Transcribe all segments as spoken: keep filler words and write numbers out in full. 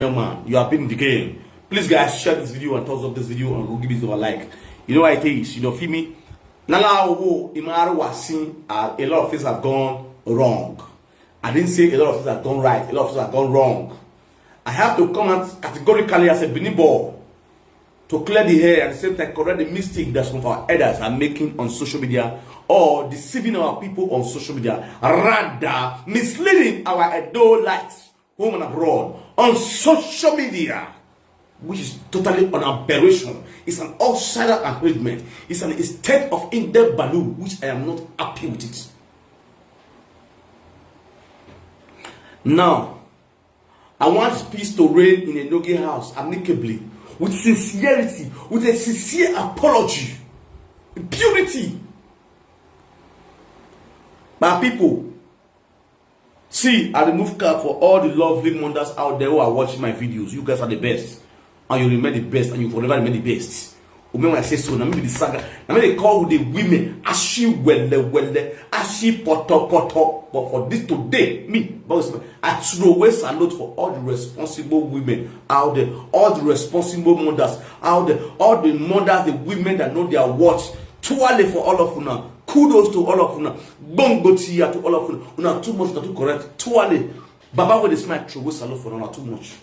Young man, you have been in the game. Please, guys, share this video and thumbs up this video and go give it a like. You know what it is, you know, feel me? Nala Owo Imaru was seen, uh, a lot of things have gone wrong. I didn't say a lot of things have gone right, a lot of things have gone wrong. I have to come out categorically as a Benin boy to clear the air and say that correct the mistake that some of our elders are making on social media or deceiving our people on social media, rather misleading our Edo lights, home and abroad, on social media, which is totally an aberration. It's an outsider arrangement. It's an state of Inde Balu, which I am not happy with it. Now, I want peace to reign in Enoge house amicably, with sincerity, with a sincere apology, purity. My people, see, I remove cap for all the lovely mothers out there who are watching my videos. You guys are the best, and you remain the best, and you forever remain the best. Women, when I say so, na me be the saga. Na me dey call the women ashi wele wele, ashi poto poto. But for this today, me, boss, I throw away salute for all the responsible women out there, all the responsible mothers out there, all the mothers, the women that know their worth. Tuale for all of una. Kudos to all of una. Bongo tia to all of una. Una too much, una too correct. Tuale. Baba, with the smile, throw away salute for una too much.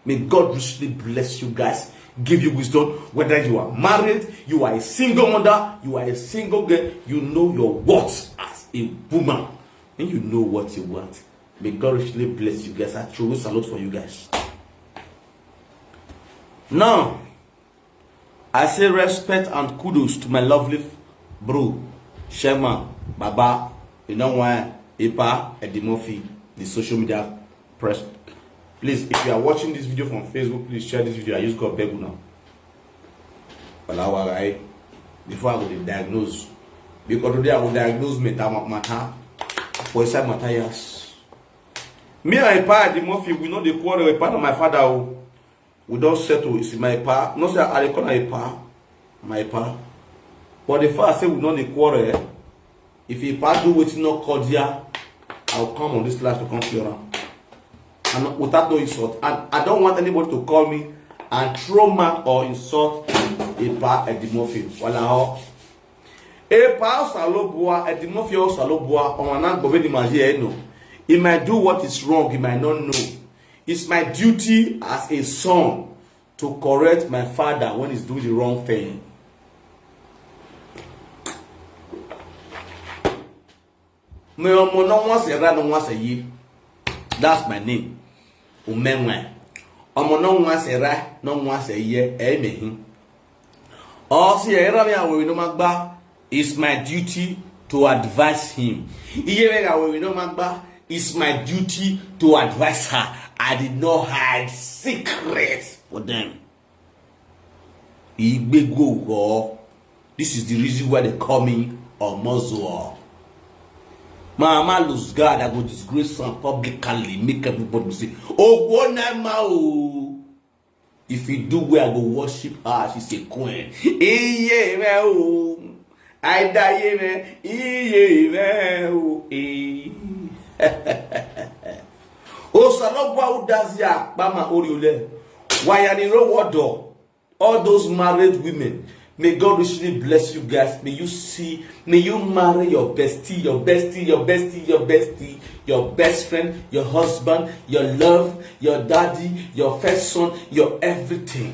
May God richly bless you guys, give you wisdom. Whether you are married, you are a single mother, you are a single girl, you know your worth as a woman, and you know what you want. May God richly bless you guys. I truly salute for you guys. Now, I say respect and kudos to my lovely bro, Shema, Baba, you know why, Ipa, Eddie Murphy, the social media press. Please, if you are watching this video from Facebook, please share this video. I use God beg now. But I will, I, before I go to diagnose, because today I will diagnose matter, matter for inside matter, yes. Me and Ipa, Eddie Murphy, we know the quarrel. Ipa na my father, oh. We don't settle. It's my pa. No say I dey call her Ipa, my pa. But the fact say we no dey quarrel, eh? If Ipa do wetin no cordial, I will come on this live to come clear am. And without no insult, and I don't want anybody to call me and throw mouth or insult Ipa Eddie Murphy. Wala ho. Ipa Osalobua, Eddie Murphy Osalobua, Omanang Goveni Maji Eno. He might do what is wrong, he might not know. It's my duty as a son to correct my father when he's doing the wrong thing. Me ọmọ no wan se ra, no wan se yi. That's my name. Umenwe. Ọmọ no wan se ra, no wan se ye, eh, me him. Or see, eh, ra me awe no magba. It's my duty to advise him. Iye me awe no magba. It's my duty to advise her. I did not hide secrets for them. Igbegbo. This is the reason why they call me Omozuo. Mama lose God, I go disgrace am publicly, make everybody say, "Oh, one ma oh." If you do well, I go worship her. She's a queen. Iye me oh. I die me. Iye me oh. Eh. Osalogwa Udazi Akpama Oriole. Why are the road door? All those married women, may God richly bless you guys. May you see, may you marry your bestie, your bestie, your bestie, your bestie, your best friend, your husband, your love, your daddy, your first son, your everything.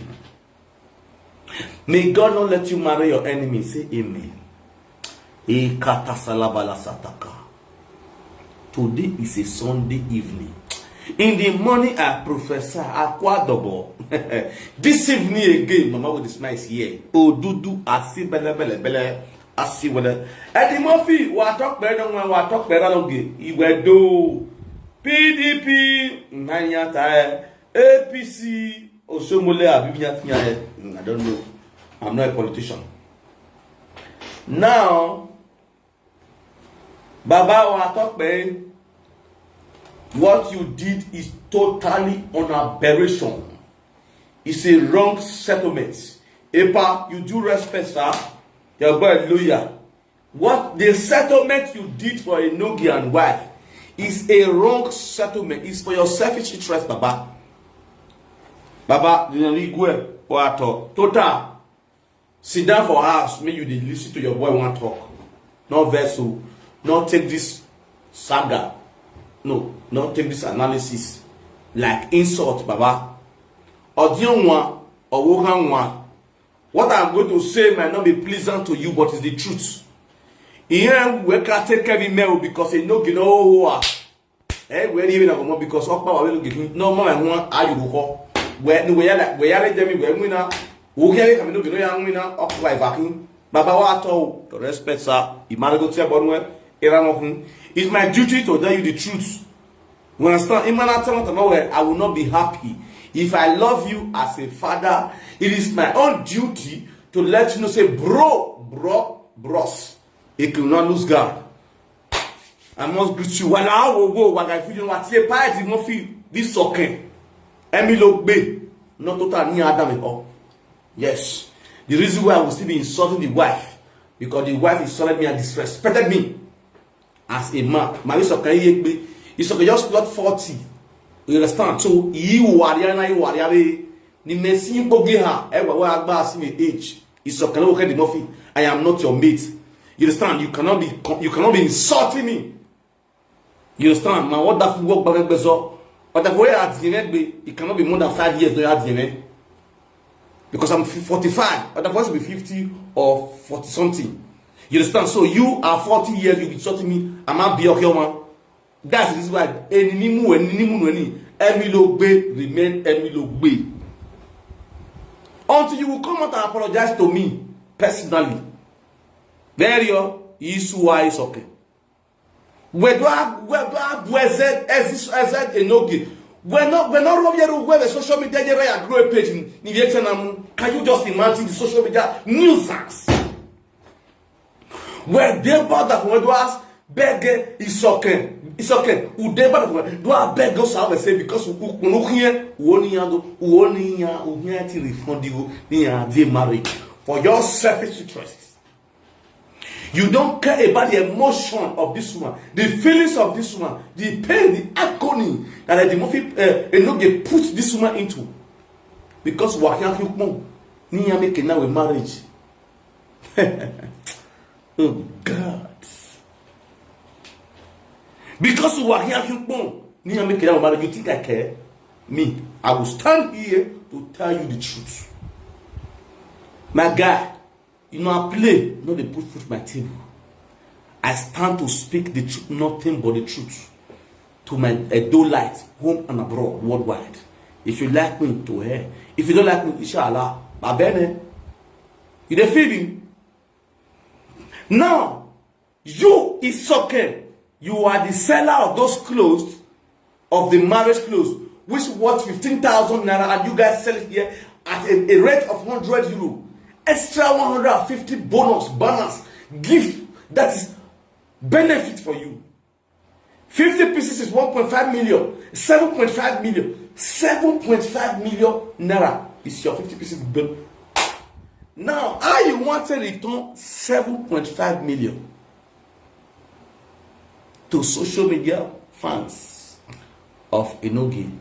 May God not let you marry your enemy. Say amen. Ikatasalabala sataka. Today is a Sunday evening. In the morning, I prophesy, Akwadobo. This evening again, Mama with the smile is here. Odudu, asi bele bele bele, asi wele. Eddie Murphy, wa talk better than wa talk better loge. Iwedo. P D P, Nanyata, A P C, Osomole, Abibinyatinya. I don't know. I'm not a politician. Now, Baba Watope, what you did is totally an aberration. It's a wrong settlement. Epa, you do respect, sir. Your boy lawyer. What the settlement you did for Enogi and wife is a wrong settlement. It's for your selfish interest, Baba. Baba, the Igwe, Oato, Total, sit down for house, make you dey listen to your boy wan talk. No vex o, no take this saga, no, no take this analysis like insult, Baba. Odionwa, Owohanwa, what I'm going to say might not be pleasant to you, but it's the truth. Ihe we ka take every mail because e no gino owa. Eh, we ni na mo because okpa wa we no gino. No mo ma won ayu ko. We ni we ya we ya re jemi we mu na. Wo ke ka mi no gino ya mu na okpa wa vakin. Baba wa to respect, sir. Imare go ti abonu e. Era mo kun. It's my duty to tell you the truth. You understand? Imana tell me, well, I will not be happy. If I love you as a father, it is my own duty to let you know, say, bro, bro, bros. It will not lose guard. I must greet you. Well, I will go. What I feel, what I feel, this okay. Emily Ogbe, not total ni Adam at all. Yes. The reason why I will still be insulting the wife, because the wife insulted me and disrespected me as a man. Mami Isokan Yegbe, Isokan just not forty. You understand? So, you are there, you are there. Ni mesi bogi ha, e wa wa agba as my age. Isokan lo ke the Murphy. I am not your mate. You understand? You cannot be, you cannot be insulting me. You understand? My wonderful work by Begbezo. But if we are at the end, it cannot be more than five years, no, at the end. Because I'm forty-five. But the voice will be fifty or forty something. You understand? So you are forty years, you insulting me. I'm a Biokyoman. That's the reason why any nimu, any nimu, any Emily Ogbe remain Emily Ogbe. Until you will come out and apologize to me personally. Very, oh, issue why is okay. We do a, we do a, we said, as this, as that, enoge. We no, we no rob yeru, we the social media, yeru ya grow a page in, in the channel. Can you just imagine the social media nuisance? We dey bother for we do us, beg, it's okay. It's okay. We dey bother for we do a beg us, I will say, because we, we no here, we only have, we only have, we here till refund you, ni a dey married. For your selfish interests. You don't care about the emotion of this woman, the feelings of this woman, the pain, the agony that the Murphy, uh, Enoge put this woman into. Because Wakia Hukmo, ni ya make now a marriage. Oh God. Because Wakia Hukmo, ni ya make now a marriage. You think I care? Me, I will stand here to tell you the truth. My guy, you know, I play, no dey put food for my table. I stand to speak the truth, nothing but the truth. To my Edo light, home and abroad, worldwide. If you like me, to her. If you don't like me, inshallah. Babene. You dey feel me? Now, you is okay. You are the seller of those clothes, of the marriage clothes, which worth fifteen thousand naira, and you guys sell it here at a, a rate of hundred euro. Extra one hundred fifty bonus, bonus, gift that is benefit for you. Fifty pieces is one point five million, seven point five million, seven point five million naira is your fifty pieces bill. Now, how you want to return seven point five million to social media fans of Enoge?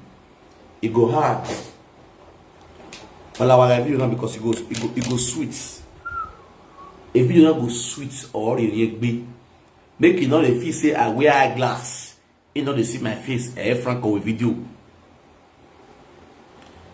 It go hard. Well, our video now because it goes, it go, it go sweet. A video now go sweet or a big. Make you not dey feel say I wear eyeglass. You know they see my face. Eh, Franco with video.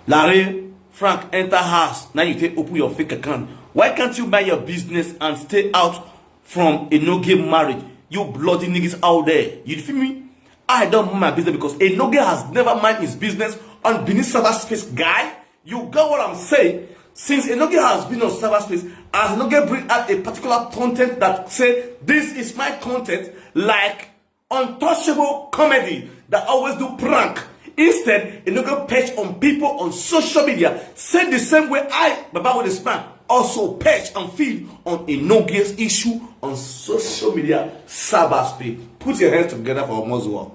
Larry, Frank, enter house. Now you take open your fake account. Why can't you mind your business and stay out from Enoge marriage? You bloody niggas out there. You feel me? I don't mind my business because Enoge has never mind his business on Benin cyberspace, guy. You got what I'm saying? Since Enoge has been on cyberspace, as Enoge bring out a particular content that say, "This is my content," like untouchable comedy that always do prank. Instead, Enoge perch on people on social media. Say the same way I, Baba with a span, also perch and feed on Enoge's issue on social media, cyberspace. Put your hands together for Omozua.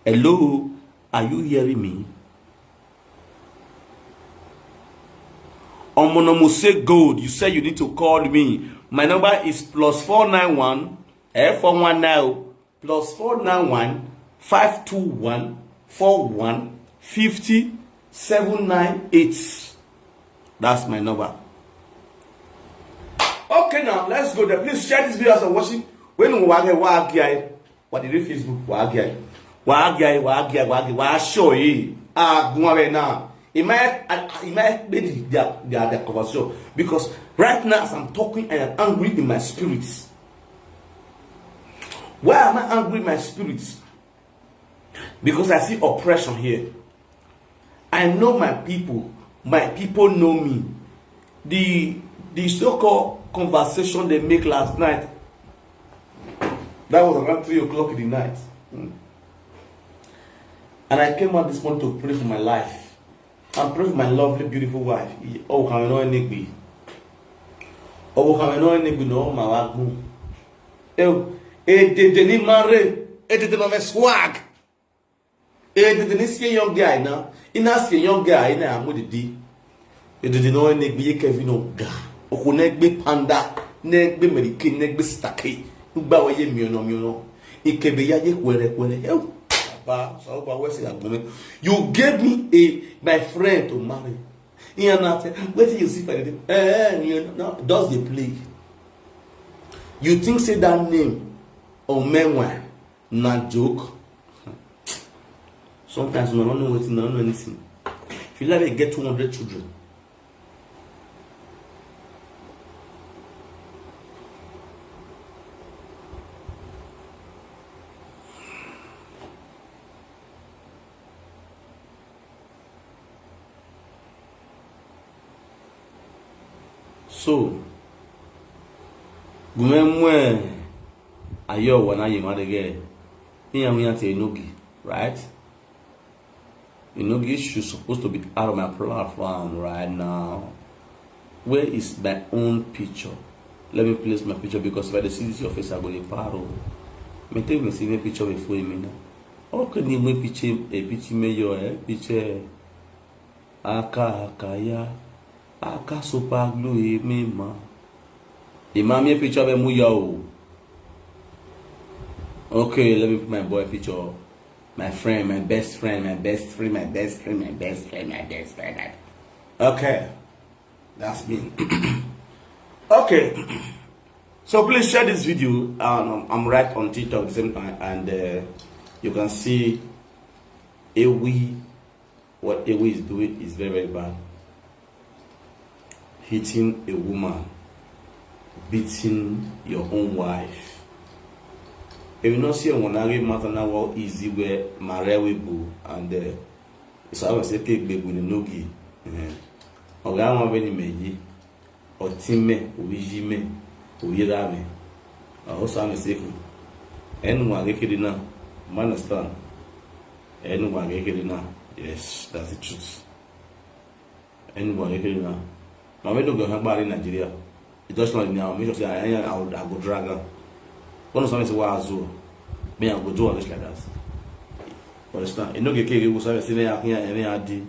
Hello, are you hearing me? Omonomo say gold. You say you need to call me. My number is plus four nine one, eh, four one nine, plus four nine one, five two one, four one, fifty, seven nine eight. That's my number. Okay, now let's go there. Please share this video as I'm watching. When we wage wage, what did you Facebook wage? Wage wage wage wa show ye. Ah, go away now. It might, it might be the, their, their, their conversation, because right now as I'm talking, I am angry in my spirit. Why am I angry in my spirit? Because I see oppression here. I know my people. My people know me. The the so-called conversation they make last night, that was around three o'clock in the night. Hmm. And I came out this morning to pray for my life and pray for my lovely, beautiful wife. Oh, can you know any? Oh, can you know any? No, my wife. Oh, it did any marry? It did my swag. Edede ni sie young guy na. Ina sie young guy na amudidi. Edede no ne gbe Kevin Oga. Oko ne gbe Panda, ne gbe Merike, ne gbe Stake. Ugba we ye miono miono. Ikebe ya ye kwere kwere. Eh, ba so ba we se agbon. You gave me a my friend to marry. Iyan na say, wetin you see for the day? Eh, eh, you know, just dey play. You think say that name Omenwa na joke? Sometimes una no know wetin, una no know anything. If you like, get two hundred children. So, gume mwe ayo wana yema dege. Iya wiya te enogi, right? Enogi should supposed to be out of my platform right now. Where is my own picture? Let me place my picture, because if I dey see this your face, I go dey paro. Me take me see me picture before me now. Okay, ni me picture, a picture me your, eh, picture. Aka aka ya. Aka super glue, eh, me ma. The mommy picture be mu yo. Okay, let me put my boy picture. My friend, my best friend, my best friend, my best friend, my best friend, my best friend. My... Okay, that's me. Okay, so please share this video. Um, I'm, I'm right on TikTok at the same time, and uh, you can see Ewi. What Ewi is doing is very, very bad. Hitting a woman, beating your own wife. If you not see one, I matter now what easy where Marewibu and uh, it's always a take big with the nogi. Or I want any me, or Timme, or Vijime, or Yirame. I also have a second. And one get it now. Man, understand. And one get it now. Yes, that's the truth. Anyway, you hear now. My window go hang in Nigeria. It just not now. Make sure say I, I, I, would, I go drag her. One of something say, "Wow, so me, I go do all this like that." Understand? You know, get kid who say me, I can't, I did.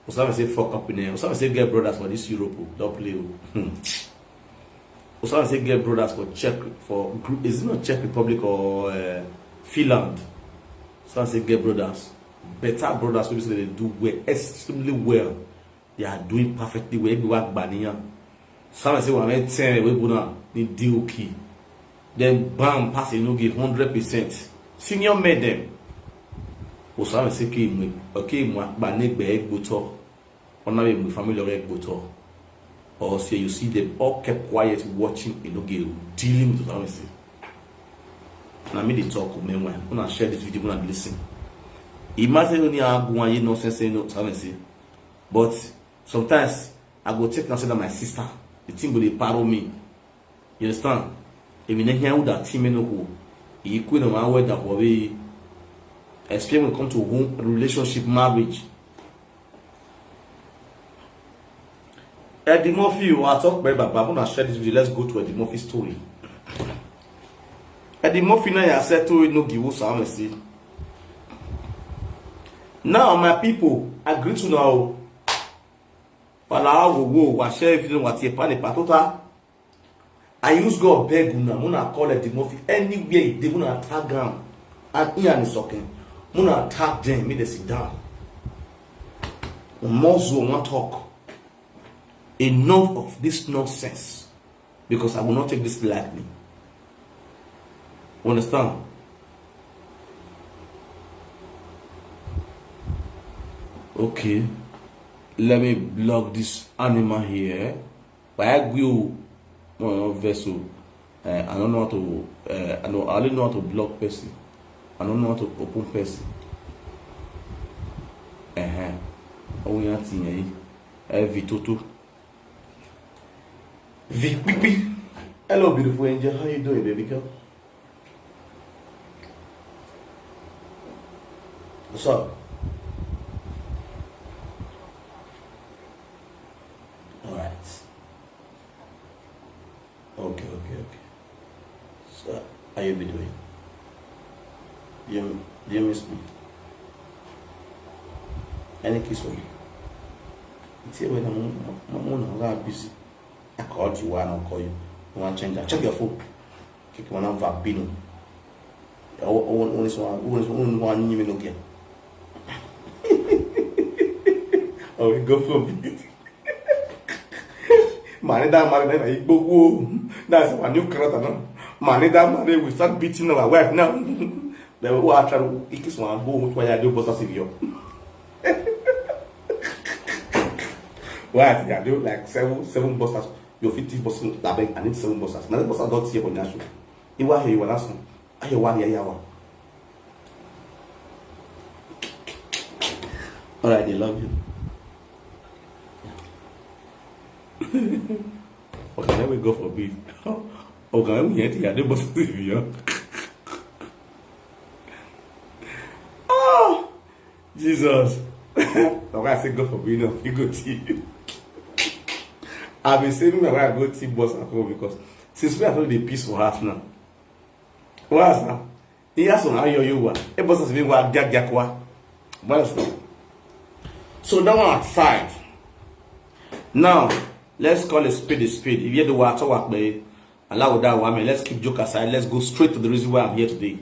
Who say fuck up in there. Who say get brothers for this Europe. Oh. Don't play. Oh. Hmm. Who say get brothers for Czech, for group. Is it not Czech Republic or uh, Finland? Who say get brothers. Better brothers, who say they do well, extremely well. They are doing perfectly well. Everywhere Gbaniyan. Some say one ten we buna ni D O K. Then bam pass e no give hundred percent. Senior made them. Osama say ke mu, okay, mu akpa negbe egboto. Ona be mu family of egboto. Or say you see them all kept quiet watching e no give dealing with Osama say. Na me dey talk, meanwhile, una share this video, una listen. Imagine only agun aye nonsense say no Osama say. But sometimes I go take and say that my sister, the thing go dey paro me. You understand? If you hear who that team no go, you quit on my word that will be explain when it come to home relationship marriage. Eddie Murphy, I talk about Baba. When I share this video, let's go to Eddie Murphy story. Eddie Murphy now I said to no give us mercy. Now my people, I greet you now. Palawo wo wa share video wa tie pani patota. I use God beg una, una call Eddie Murphy anywhere e dey, una tag am. And he and his okay, una tag them, make them sit down. More so, I wan talk. Enough of this nonsense, because I will not take this lightly. You understand? Okay. Let me block this animal here. But I will, no, no, vessel. Uh, I don't know how to. Uh, I know. I only know how to block person. I don't know how to open person. Uh huh. Oh yeah, thing eh. Eh, V Toto. V Pipi. Hello, beautiful angel. How you doing, baby girl? What's up? All right. Okay, okay, okay. So, how you be doing? Do you, do you miss me? Any kiss for me? It's here when I'm, I'm, I'm, I'm busy. I called you, why I don't call you? You want to change that? Check your phone. Kick one out for Bino. I want this one. Who is one? Who is one? You know, again. Oh, we go for a bit. Money that money that I go. That's a new character now. Money that money, we start beating our wife now. Then we are trying to kiss one go to where I do boss as if you. Why I do like seven, seven bosses. You fit thief boss. I beg, I need seven bosses. Now the bosses don't see for national. You are here, you are asking. Are you one year? All right, they love you. Okay, let me go for beat. Okay, let me hear the other boss. Oh, Jesus. Okay, I say go for beat now. You go tea. I've been saving my wife go tea boss at home because since we are not the peace for half now. What's now? He has on how you were. It was me wa gag gag wa. What's now? So that one aside. Now, let's call a spade a spade. If you do what I work by, allow that one. Let's keep joke aside. Let's go straight to the reason why I'm here today.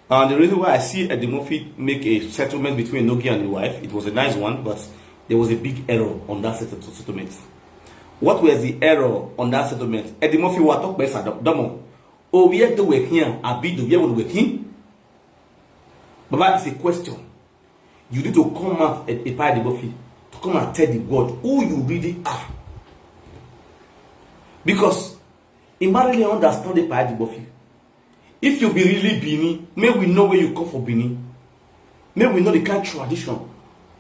And the reason why I see Eddie Murphy make a settlement between Nogi and the wife, it was a nice one, but there was a big error on that settle- settlement. What was the error on that settlement? Eddie Murphy wa talk by Sadamo. Oh, where do we here? Abido, where would we him? Baba, it's a question. You need to come out at Epa Eddie Murphy to come and tell the world who you really are. Because he might really understand Epa Eddie Murphy. If you be really Benin, may we know where you come from Benin. May we know the kind of tradition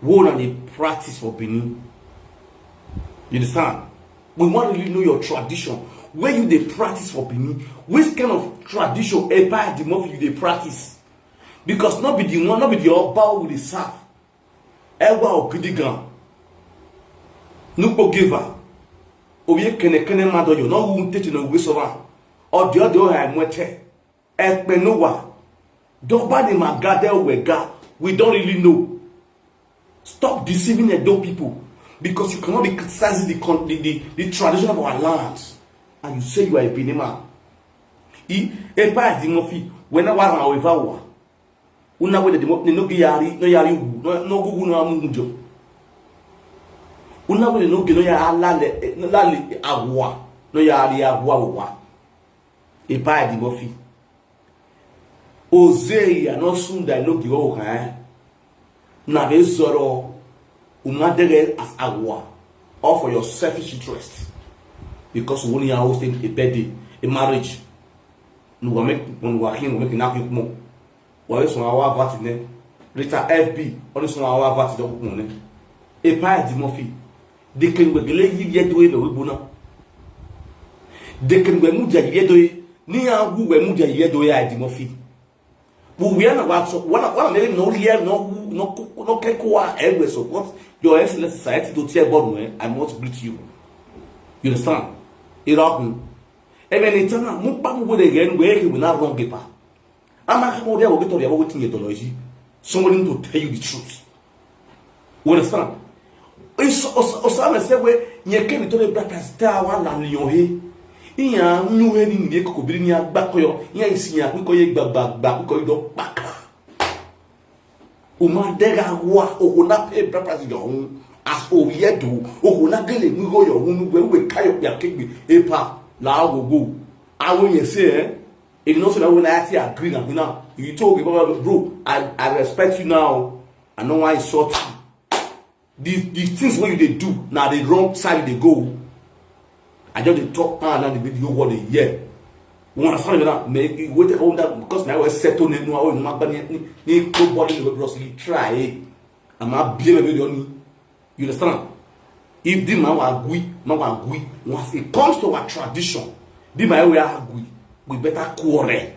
we and the practice for Benin. You understand? We want to really know your tradition. Where you dey practice for Benin? Which kind of tradition Epa Eddie Murphy you dey practice? Because not be the one, not be the Oba we dey serve. Ewa Ogidigan. Nukpo giver. Oye kene kene madoyo. No wun tete no wisova. Odi odi o ha mwete. Ekpe no wa. Doba ni magade wega. We don't really know. Stop deceiving Edo people because you cannot be criticizing the, con- the, the, the tradition of our lands and you say you are a Benin man. E, Epa Eddie Murphy, when I was however, una wey dey mo- no gi yari no yari wu no no gugu no amu jo. Una wey no gi no ya lale lale agwa no yari agwa wa. Epa Eddie Murphy. Ozeya no sunda no gi o kan. Na be zoro umadere as agwa. All for your selfish interest. Because when you are hosting a birthday, a marriage, no go make no go kin make na you more. Wa we sun awa vati ne. Rita F B, oni sun awa vati do kun ne. Epa Eddie Murphy. De ken we gele yi ye do e we bona. De ken we mu ja ye do e. Ni ya wu we mu ja ye do e Eddie Murphy. But we are not what so what what maybe no here no no no ke ko a e we support your excellent society to tear ball. I must greet you. You understand? It happen. Even in Tana, mu pa mu we de yen we ke we na wrong paper. Ama ka mo de wo to de wo tin ye to lo yi. Somebody need to tell you the truth. You understand? Osama se we nye ke mi to le brata sta wa la ni yo he. Iya nyu he ni ni ko biri ni agba ko yo. Iya isi ya ko ye gba gba gba ko do paka. O ma de ga wa o ko na pe brata si yo. As Oviedo, Ohunagele, we go your home, we will carry your kidney, a pa, la go go. I will you say, eh? If you know so that when I see a green and now, you told me, "Baba, bro, I, I respect you now. I know why I insult you." The, the things when you they do, now the wrong side they go. I just dey talk and now the video what they hear. You understand me now? Me, you wait hold that because now I settle it, no, I will not ban it, ni, ni, nobody will just try it. I'm a blame everybody. You understand? If the man will agree, man will agree. Once it comes to our tradition, the man will agree. We better quarrel.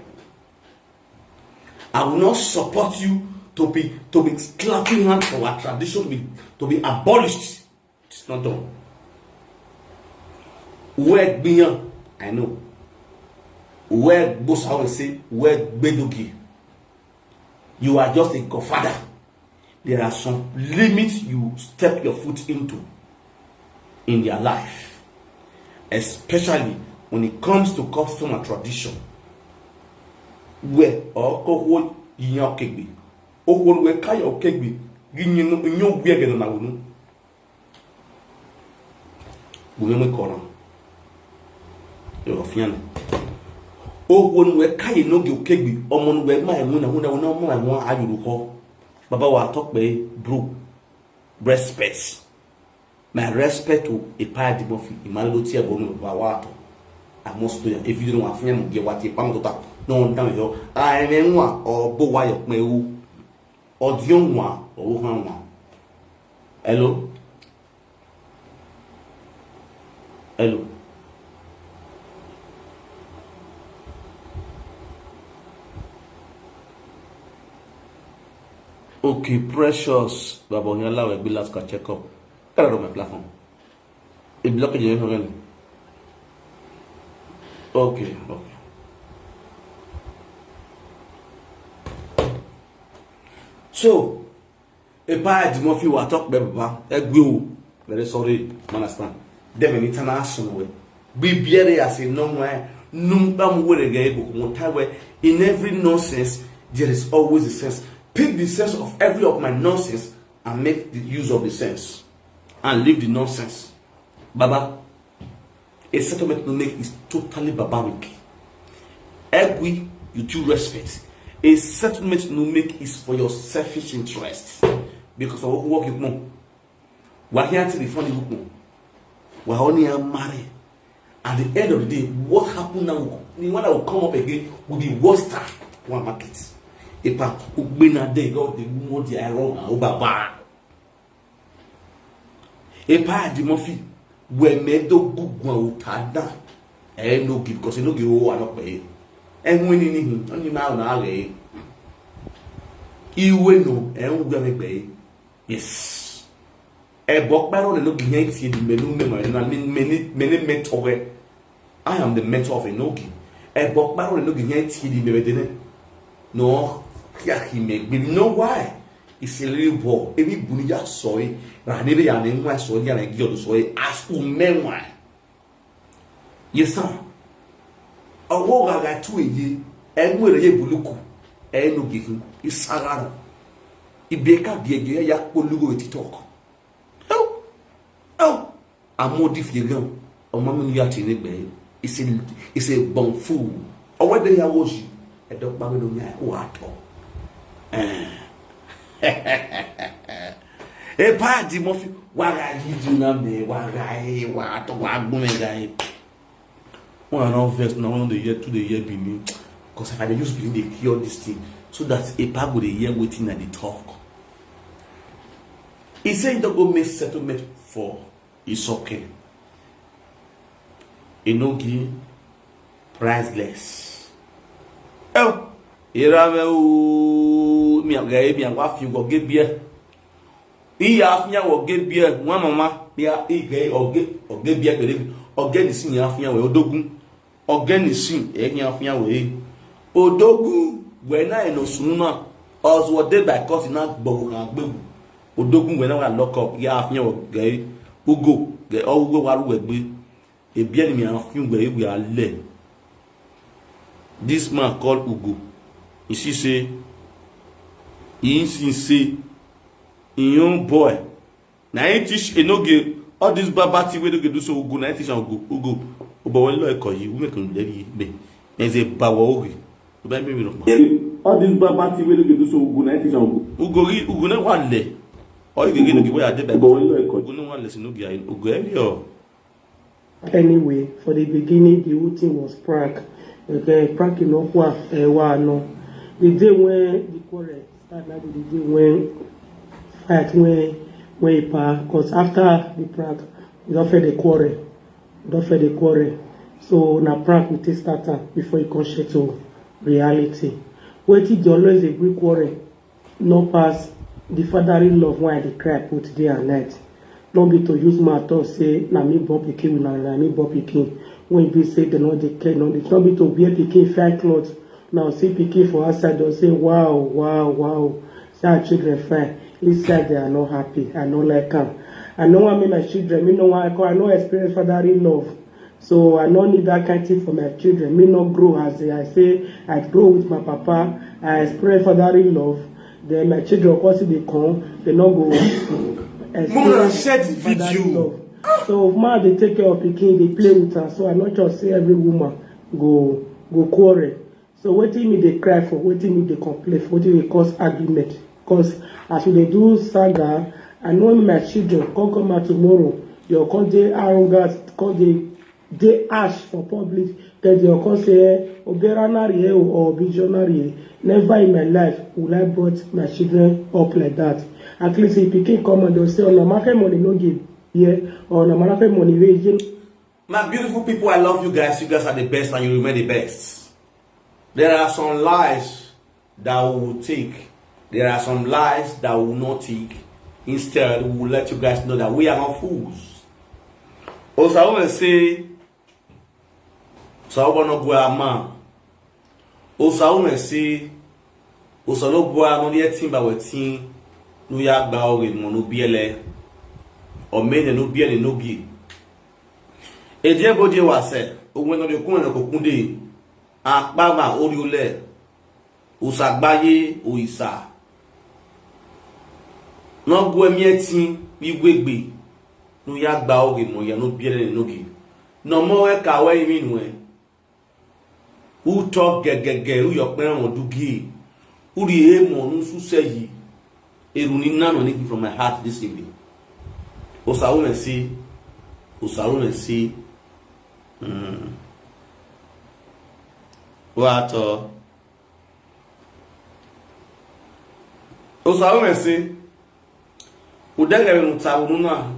I will not support you to be, to be clapping hands for our tradition to be, to be abolished. It's not done. Where Gbiyan, I know. Where Bosa will say, where Gbedogi, you are just a godfather. There are some limits you step your foot into in their life, especially when it comes to custom and tradition. Where Okoko Yan Kegbe, Okoko where Kayo Kegbe, Ginyo Wegeno Nawunu. Gumeme Kono. You're a fian. Okoko where Kayo no Kegbe, Omon where my one, one, one, my one, I you call. Baba wa talk by bro. Respect. My respect to Epa Eddy Murphy. Imalo ti ebo no ba wa to. I must do it. If you don't want to get what you pam to tap. No one down here. I mean one or bo wa yok me u. Or the young one or who one. Hello? Hello? Okay, Precious. Baba Onyala will be last ka check up. Get out of my platform. It block you again. Okay, okay. So, Epa Eddy Murphy wa talk be baba. Egwe o. Very sorry, understand. Dem any tana asun we. Be biere as a no we. Num bam we ge ebo mo ta we. In every nonsense, there is always a sense. Pick the sense of every of my nonsense and make the use of the sense. And leave the nonsense. Baba, a settlement no make is totally barbaric. Egwe, you due respect. A settlement no make is for your selfish interest. Because of what you know. We're here to be funny. We're only a marry. At the end of the day, what happened now? The one that will come up again will be worse than one market. Epa, ugbena de go the more the iron and obaba. Epa Eddy Murphy, we me do gugwa utada. Eh, no give, 'cause no give o wa no pe. Eh, when ni ni, ni ma na re. Iwe no, eh, we me pe. Yes. E bo pa ro le no gi yen ti di menu me ma na mi, meni, meni me to we. I am the mentor of Enogi. E bo pa ro le no gi yen ti di me de ne. No, ya ki me gbe no why. It's a little boy. Emi buni ya so e. Ra ni be ya ne nwa so ya ne gi odo so e. As u me nwa. Yes, sir. Owo gaga tu eye. E mu ere ye buluku. E no gi kin. Isagaro. Ibe ka bi ege ya polugo we TikTok. Oh. Oh. Amodi fiegan. Ọmọ mi ya ti ni gbe. It's a, it's a bon fool. Owo de ya wo si. E do pa mi lo nya o ato. Eh. Epa Eddy Murphy, wa ga yi di na me, wa ga e, wa to wa gun me ga e. One and all verse now, one dey hear, two dey hear Benin. 'Cause if I dey use Benin, dey cure this thing. So that Epa go dey hear wetin I dey talk. He say he don go make settlement for Isoke. Enogi, priceless. Oh, ira me o, mi aga e, mi agwa fi go ge bie. Iya afia wo ge bie, wa mama, ya ige oge, oge bie kere, oge ni sin ya afia we odogun. Oge ni sin, e ni afia we. Odogun, we na eno sununa. Oz wo de by cause na gbogo kan gbegu. Odogun we na wa lock up, ya afia wo ge. Ugo, ge o ugo wa ru we gbe. Ebi enemy and few where we are led. This man called Ugo. You see, say, he see, say, him young boy, Na him teach Enoge all this baba thing wey Enoge do so. Ugo na him teach am. Ugo, Ugo, obo wele lo eko yi, ume kun le yi be. Eze bawo oge. Oba mi mi no. All this baba thing wey Enoge do so. Ugo na him teach am. Ugo, Ugo ri, Ugo na wa le. All you get Enoge wey I dey by. Obo wele lo eko. Ugo na wa le si Enoge ayi. Ugo every o. Anyway, for the beginning, the whole thing was prank. Okay, prank no kwa ewa no. The day when the quarrel start, na the day when fight when when e pa. Cause after the prank, we don feel the quarrel. We don feel the quarrel. So na prank we take start am before e come share to reality. Wetin dey always dey bring quarrel no pass the fathering love wey I dey cry put day and night. No be to use mouth talk say na me born pikin, una na me born pikin. When e be say dem no dey care, no dey, no be to wear pikin fine cloth. Now see pikin for outside, dem say, "Wow, wow, wow. See our children fine." Inside they are not happy. I no like am. I no wan make my children, me no wan, I no experience fathering love. So I no need that kind thing for my children. Me no grow as I say I grow with my papa. I experience fathering love. Then my children, of course, they come, they no go Mama, share the video. So ma dey take care of pikin, dey play with am. So I no just say every woman go go quarrel. So wetin me dey cry for, wetin me dey complain for, wetin dey cause argument? Cause as we dey do saga, I know my children come come out tomorrow, they go come dey arrogant, come dey dey ash for public, then they go come say, "Eh, Obera na rye o, or Bijo na rye." Never in my life will I brought my children up like that. At least if pikin come and they'll say, "Oh, na market money no give here," or "Na market money wey you." My beautiful people, I love you guys. You guys are the best and you remain the best. There are some lies that we will take. There are some lies that we will not take. Instead, we will let you guys know that we are not fools. Osa woman say, Osa woman no go ama. Osa woman say, Osa no go ama ni etin ba wetin. No ya gba ore mo no biele. O me ne no biele no gi. Edie bodi wa se, o we no de kun no ko kunde. Apa ma ori ole. Osa gbaye, oisa. No gwe mi etin, igwegbe. No ya gba ore mo ya no biele no gi. No mo e ka we mi nu e. Who talk gegege, who your parent will do gay. Who the aim on who say ye. Eruni nano anything from my heart this evening. Osaru me see. Osaru me see. Mm. What uh? Osaru me see. Udegere no ta unu na.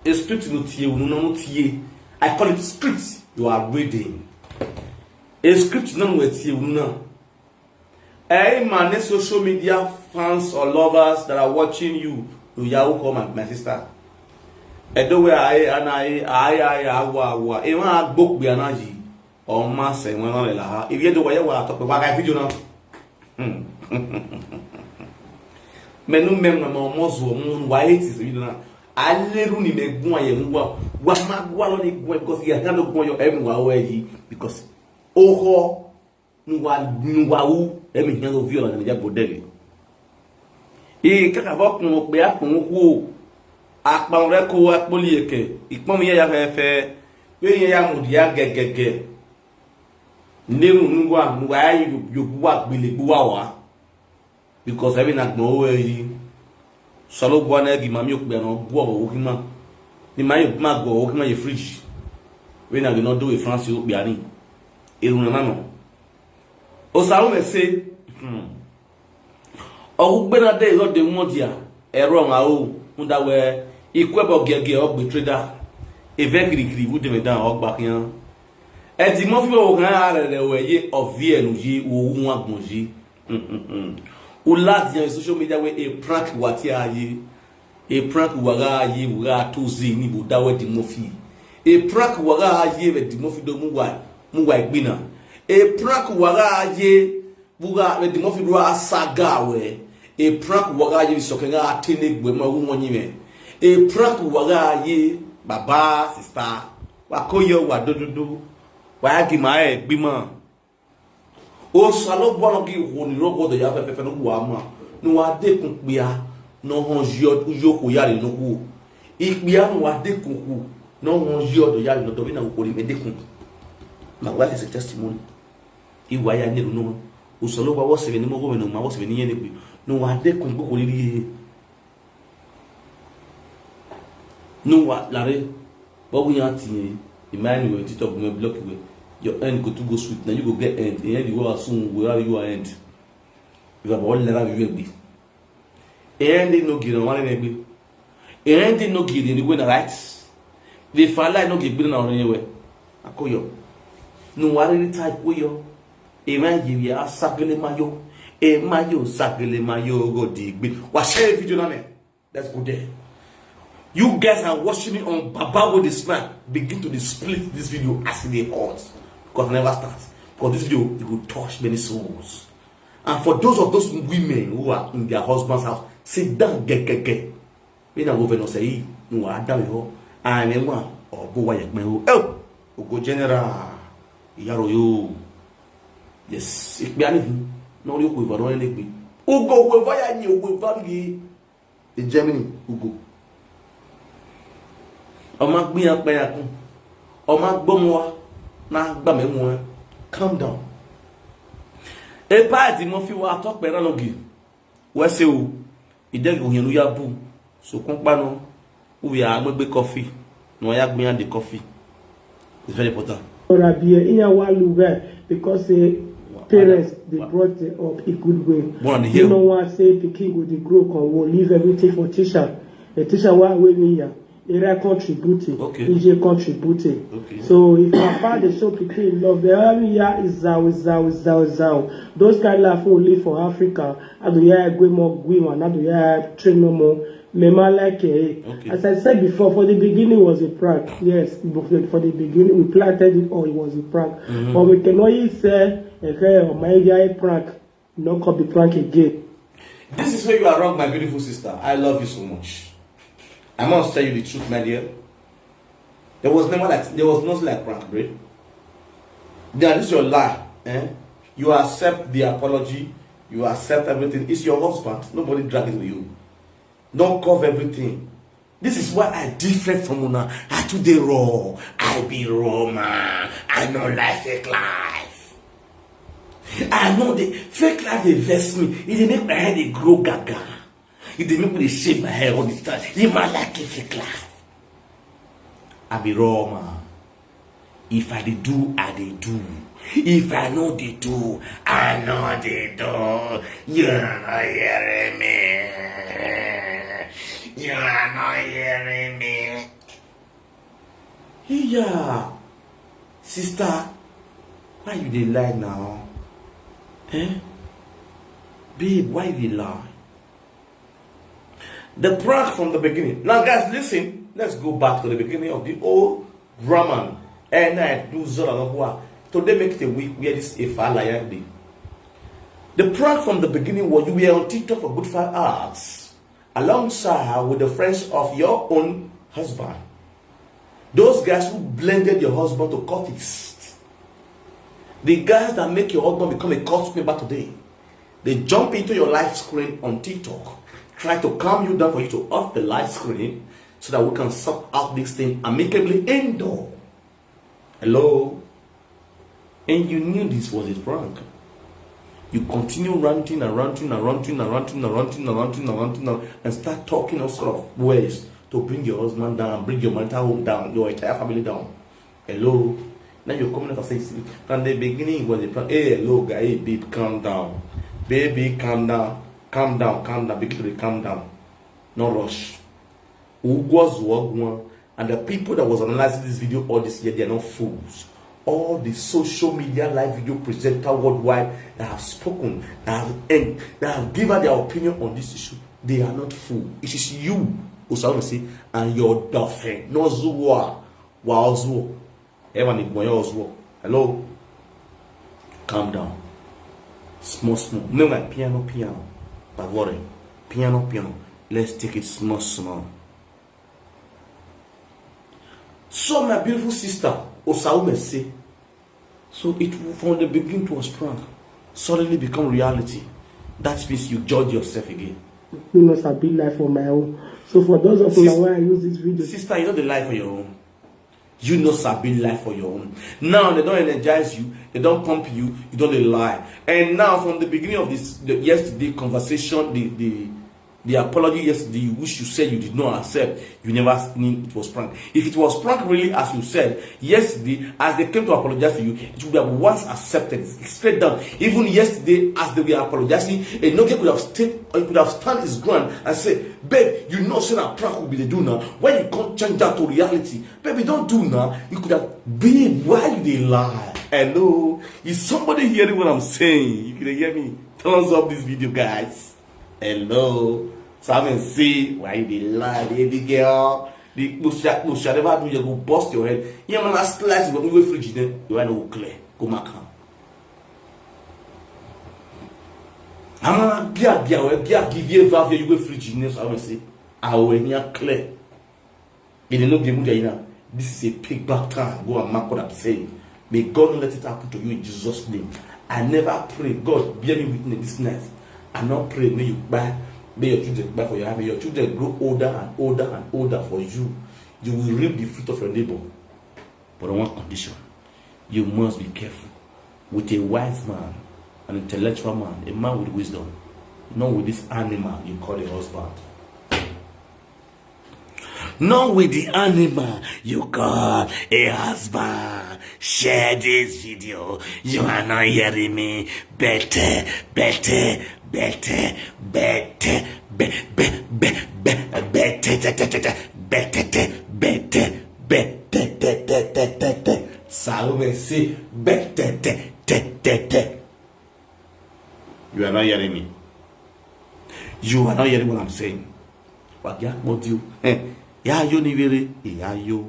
A script no tie unu na no tie. I call it script you are reading. A script no we tie unu na. Hey man, any social media fans or lovers that are watching you, no ya who call my, my sister. Edo we I and I I I awa awa. E ma gbok bi anaji. O ma se won le la ha. If you do wa ya wa to pe wa ga video na. Menu mem na mo mo zo mo wa eighties video na. Aleru ni me gun aye mu wa. Wa ma gwa lo ni gun because ya ga lo gun yo everyone wa we yi because oho nuwa nuwa u emi hian lo viola ni ja bodege. I kaka vo kun pe a kun ku apa re ko a poli eke. Ipon mi ya fe fe. We ya mu dia gegege. Nderu nuwa nuwa ayi yo buwa gbele buwa wa. Because every na gbon owe yi. Solo gwa na gi mami okpe no gwo wo kima. Ni ma yo ma gwo wo kima ye fridge. We na gi no do e France okpe ani. Eru na no. Osaru me se. Ogugbe na de lo de won dia. Ero ma o. Unda we ikwe bo gege ogbe trader. Eve kiri kiri wu de me dan ogba kian. Edi mo fi wo kan are re we ye ovie nu yi wo wu agbon yi. Ula di social media we e prank wa ti aye. E prank wa ga aye wa to zi ni bo da we di mo fi. E prank wa ga aye we di mo fi do mu wa mu wa igbina. E prank wa ga aye bu ga we di mo fi do a saga we. E prank wa ga aye so ke ga tene gbe mo wu won yin me. E prank wa ga aye baba sister. Wa ko yo wa dododo. Wa ya gi ma e gbimo. Osalobua no gi wo ni rogo de ya fe fe fe no wa ma. No wa de kun pia. No hon yo yo ko ya ni no ku. Ikpianu wa dekun ku. No one year do ya no do na ukori me dekun. My wife is a testimony. Iwa ya ni no. Usolo wa wose ni mo go me no ma wose ni yene bi. No wa dekun go ko ni. No wa lare. But we are tin. Imagine we TikTok me block we. Your end go to go sweet. Now you go get end. And you go soon where you are end. You have all level you be. Ehe ndị nọ gị na nwanne na-egbe. Ehe ndị nọ gị na eluigwe na right. The fala nọ gị gbere na ọrụ ewe. Akụyọ. N'ụwa rịrị type we yo. Ema yiri asagele mayo. Ema yo sagele mayo go di gbe. Wa share video na me. Let's go there. You guys are watching me on Baba with the smile. Begin to dey split this video as e dey hot. Because I never start. Because this video, it will touch many souls. And for those of those women who are in their husband's house, sit down, gegege. Me na go veno say, no, I down ho. I am one or go why me ho. Oh, go general. Yaro yo. Yes, ikpe ani. No, you go vano ne gbe. Ugo go vaya ni ugo vaya. In Germany, Ugo. Ọmọ gbìyàn pẹ̀yàkùn. Ọmọ gbọ́mọ wa. Na gbà mí mú ẹ. Calm down. Epa àti mo fi wa tọ́ pẹ̀rẹ́ lọ́gì. Wẹ́sẹ̀ o. Ìdẹ́gì òyìn ló yá bù. Sòkún panu. Uwe agbègbè coffee. No ya gbìyàn the coffee. It's very important. Or abi e iya wa lu guy because say parents dey brought them up a good way. Born here. You know what say pikin go dey grow come will leave everything for teacher. The teacher wa wey me ya. Area contributing. Okay. E dey contributing. Okay. So if papa dey show pikin love, the area is zao zao zao zao. Those kind life we live for Africa. Adu ya gwe mo gwe one. Adu ya train no more. Me ma like it. Okay. As I said before, for the beginning was a prank. Yes, but for the beginning we planted it all. It was a prank. Mm-hmm. But we can only say, okay, my guy prank. No copy prank again. This is where you are wrong, my beautiful sister. I love you so much. I must tell you the truth, my dear. There was never like there was nothing like prank, bro. That is your lie, eh? You accept the apology, you accept everything. It's your husband. Nobody drag it with you. Don't cover everything. This is why I different from una. I too dey raw. I be raw man. I no like fake life. I know the fake life dey vex me. E dey make my head dey grow gaga. E dey make me dey shave my hair all the time. You man like a fake life. I be raw man. If I dey do, I dey do. If I no dey do, I no dey do. You are not hearing me. You are not hearing me. Yeah, sister, why you dey lie now? Eh? Babe, why you dey lie? The prank from the beginning. Now, guys, listen. Let's go back to the beginning of the old Raman. And I do Zola no Hua. Today make it a week where this Ifa Lion day. The prank from the beginning was you were on TikTok for good five hours alongside with the friends of your own husband. Those guys who blended your husband to cultists. The guys that make your husband become a cult member today. They jump into your live screen on TikTok, try to calm you down for you to off the live screen so that we can sort out this thing amicably indoor. Hello? And you knew this was a prank. You continue ranting and ranting and ranting and ranting and ranting and ranting and ranting and, and start talking all sort of ways to bring your husband down, bring your marital home down, your entire family down. Hello? Now you're coming up and saying, "See, from the beginning it was a prank." Hey, hello, guy, hey, babe, calm down. Baby, calm down. Calm down, calm down. Begin to calm down. No rush. Ugwa Zuwa Gwa. And the people that was analyzing this video all this year, they are not fools. All the social media live video presenter worldwide that have spoken, that have en- that have given their opinion on this issue, they are not fool. It is you, Osawa say, and your dolphin. No Zuwa, wa Ozuo. Evan Igbonya Ozuo. Hello? Calm down. Small, small. No, like piano, piano. Pavore. Piano, piano. Let's take it small, small. So, my beautiful sister, Osaume say, so it from the beginning it was prank, suddenly become reality. That means you judge yourself again. You know, sabi life on my own. So for those of you why I use this video, sister, you know the life on your own. You know sabi life for your own. Now they don't energize you, they don't pump you, you don't dey lie. And now from the beginning of this the, yesterday conversation, the the the apology yesterday, which you said you did not accept, you never knew it was prank. If it was prank really as you said yesterday, as they came to apologize to you, it would have once accepted straight down. Even yesterday, as they were apologizing, Enoge could have stayed, he could have stand his ground and say, "Babe, you know say na prank we be dey do now. Why you can't change that to reality? Baby, don't do now." You could have, "Babe, why you dey lie? Hello, is somebody hearing what I'm saying? If you dey hear me, thumbs up this video, guys." Hello. Simon say, "Why you dey lie, baby girl? The Kposha, Kposha never do, you go bust your head." Yeah, man, I slice you, we fridge then. You know, clear. Go mark am. I'm gonna give, give, give, give you a valve, you go fridge then. So I will say, "I will hear clear." They no be muda now. This is a payback time. Go and mark what I'm saying. May God not let it happen to you in Jesus' name. I never pray. God, bear me witness this night. I not pray. May you buy. May your children buy for your hand. May your children grow older and older and older for you. You will reap the fruit of your labor. But on one condition, you must be careful with a wise man, an intellectual man, a man with wisdom, not with this animal you call a husband. Not with the animal you call a husband. Share this video. You are not hearing me. Better, better, better, better, be- be- be- be- better, better, better, better, better, better, better, better. Salome say, "Better, better, better." You are not hearing me. You are not hearing what I'm saying. Wagi akpọdi o. Eh, ya yo ni vere, ya yo.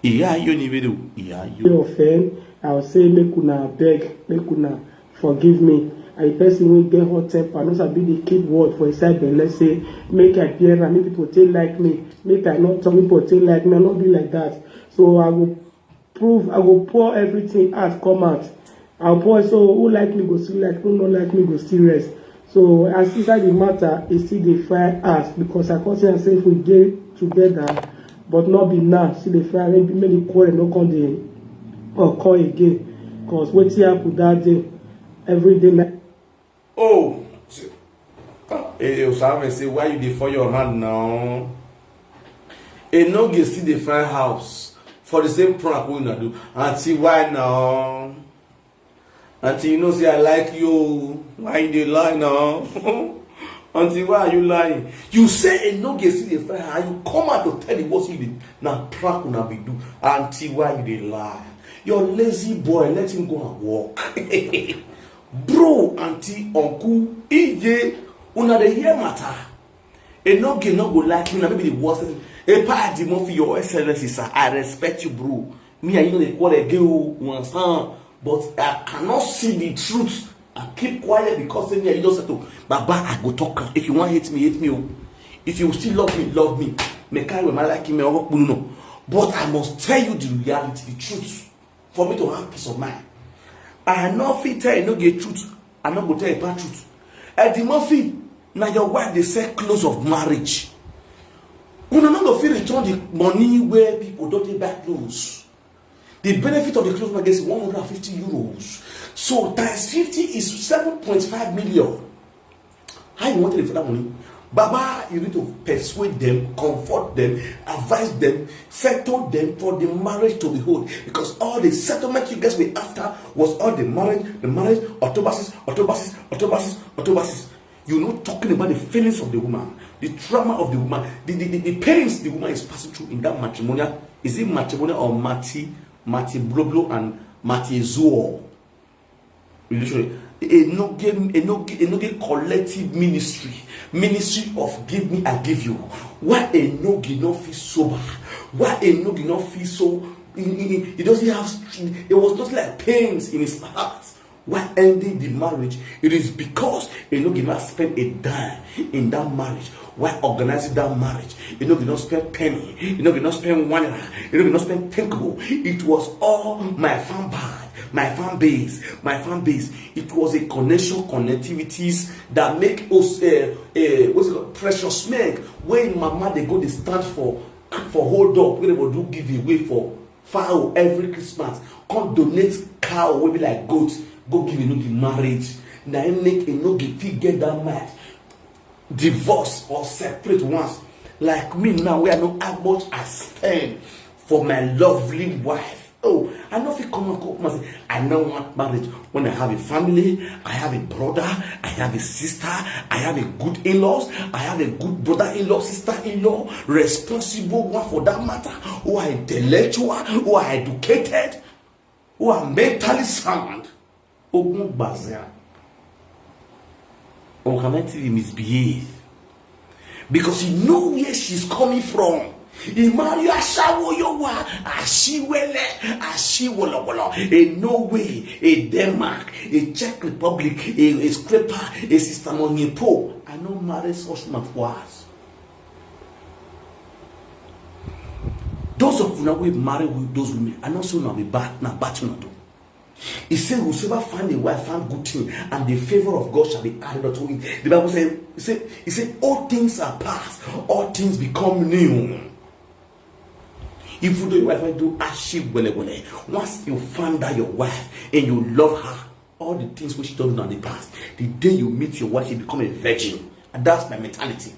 Ya yo ni vere, ya yo. Offend, I will say make una beg, make una forgive me. I person wey get hot temper, no sabi dey keep word for inside belle, say make I bear am, make people take like me, make I not talk, people take like me, I not be like that. So I go prove, I go pour everything out, come out. I'll pour, so who like me go still like, who not like me go still rest. So as inside the matter, e still dey fry us because I come see am say if we dey together, but not be now, still dey fry, maybe make the quarrel no come dey occur again. Cause wetin happen that day, every day like Oh, eh, Osame say, "Why you dey for your hand now?" Enoge still dey find house for the same prank wey una do. Auntie, why now? Auntie, you know say I like you. Why you dey lie now? Auntie, why are you lying? You say Enoge still dey find her. You come out to tell the world say you dey na prank una be do. Auntie, why you dey lie? Your lazy boy, let him go and work. Bro, auntie, uncle, ije, una dey hear matter. Enoge no go like me, na maybe the worst thing. Epa Adimofi, your excellency, sir, I respect you, bro. Me and you no dey quarrel again o, you understand? But I cannot see the truth. I keep quiet because say me and you don settle. Baba, I go talk am. If you wan hate me, hate me o. If you still love me, love me. Me carry my like me, no. But I must tell you the reality, the truth. For me to have peace of mind. I no fit tell you no get truth. I no go tell you bad truth. Eddie Murphy, now your wife dey sell clothes of marriage. Una no go fit return the money where people don take buy clothes. The benefit of the clothes market is one hundred and fifty euros. So times fifty is seven point five million. How you want to for that money? Baba, you need to persuade them, comfort them, advise them, settle them for the marriage to behold. Because all the settlement you guys were after was all the marriage, the marriage, autobasis, autobasis, autobasis, autobasis. You're not talking about the feelings of the woman, the trauma of the woman, the, the, the, the pains the woman is passing through in that matrimonial. Is it matrimonial or mati, mati bloblo and mati zuo? Literally, Enoge, Enoge, Enoge collective ministry, ministry of give me, I give you. Why Enoge not feel sober? Why Enoge not feel so? He, he, he doesn't have. It was just like pains in his heart. Why ending the marriage? It is because Enoge not spend a dime in that marriage. Why organizing that marriage? Enoge not spend penny. Enoge not spend one naira. Enoge not spend thinkable. It was all my fan bag. My fan base, my fan base, it was a connection, connectivities that make us, uh, uh, what's it called, Precious Meg, when mama they go, they stand for for hold up, when they go do giveaway for fowl every Christmas, come donate cow wey be like goat, go give Enogie marriage. Na im make Enogie fit get that mind, divorce or separate once. Like me now, where I know how much I spend for my lovely wife. Oh, I no fit come and come and say I no want marriage when I have a family, I have a brother, I have a sister, I have a good in-laws, I have a good brother-in-law, sister-in-law, responsible one for that matter, who are intellectual, who are educated, who are mentally sound. Ogun Bazia. Or can I tell you misbehave? Because you know where she's coming from. He marry Ashawo Yowa, Ashiwele, Ashiwolowolo. A Norway, a Denmark, a Czech Republic, a, a scraper, a sister Monyepo. I no marry such man for us. Those of una wey marry with those women, I no say una be bad, na bad una do. He say, "Whosoever find a wife find good thing, and the favor of God shall be added unto it." The Bible say, he say, he say, "All things are past, all things become new." Even though your wife might do ashib wele wele, once you find out your wife and you love her, all the things which you don't do in the past, the day you meet your wife, you become a virgin. And that's my mentality.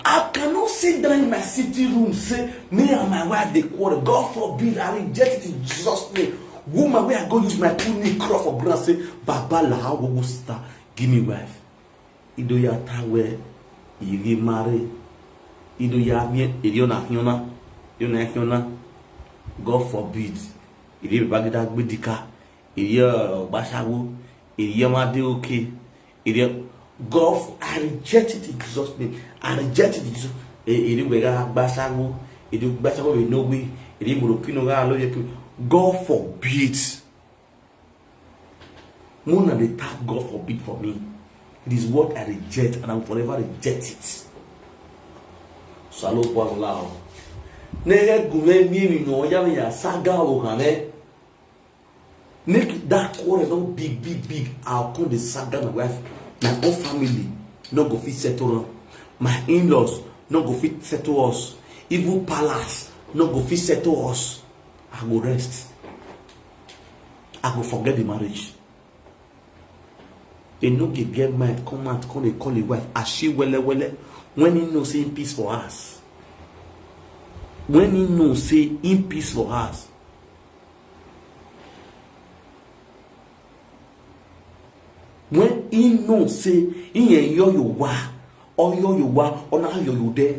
I cannot sit down in my sitting room, say, "Me and my wife, they quarrel." God forbid, I reject it in Jesus' name. Woman, where I go use my two knee crawl for ground, say, "Baba, la, how go, sister, give me wife." Ido ya tawe, iri mare. Ido ya mi, iri ona hiona, iri ona hiona. God forbid. Iri bagida gbedika, iri, uh, bashawo, iri made okay. Iri, God, I reject it in Jesus' name. I reject it in Jesus'. E, iri wega bashawo, iri bashawo in no way. Iri murokino ga lo yeku. God forbid. Mona dey tap God forbid for me. It is what I reject, and I will forever reject it. Salo kwa lao. Nege gume mi mi no ya mi ya saga o kane. Make that quarrel no big, big, big. I'll come the saga my wife, my own family no go fit settle am. My in-laws no go fit settle us. Even palace no go fit settle us. I go rest. I go forget the marriage. They no get, get mind, come out, come dey call him wife. As she wele wele, when he know say him peace for us. When he know say him peace for us. When he know say he and yo yo wa, or yo yo wa, or na yo yo there.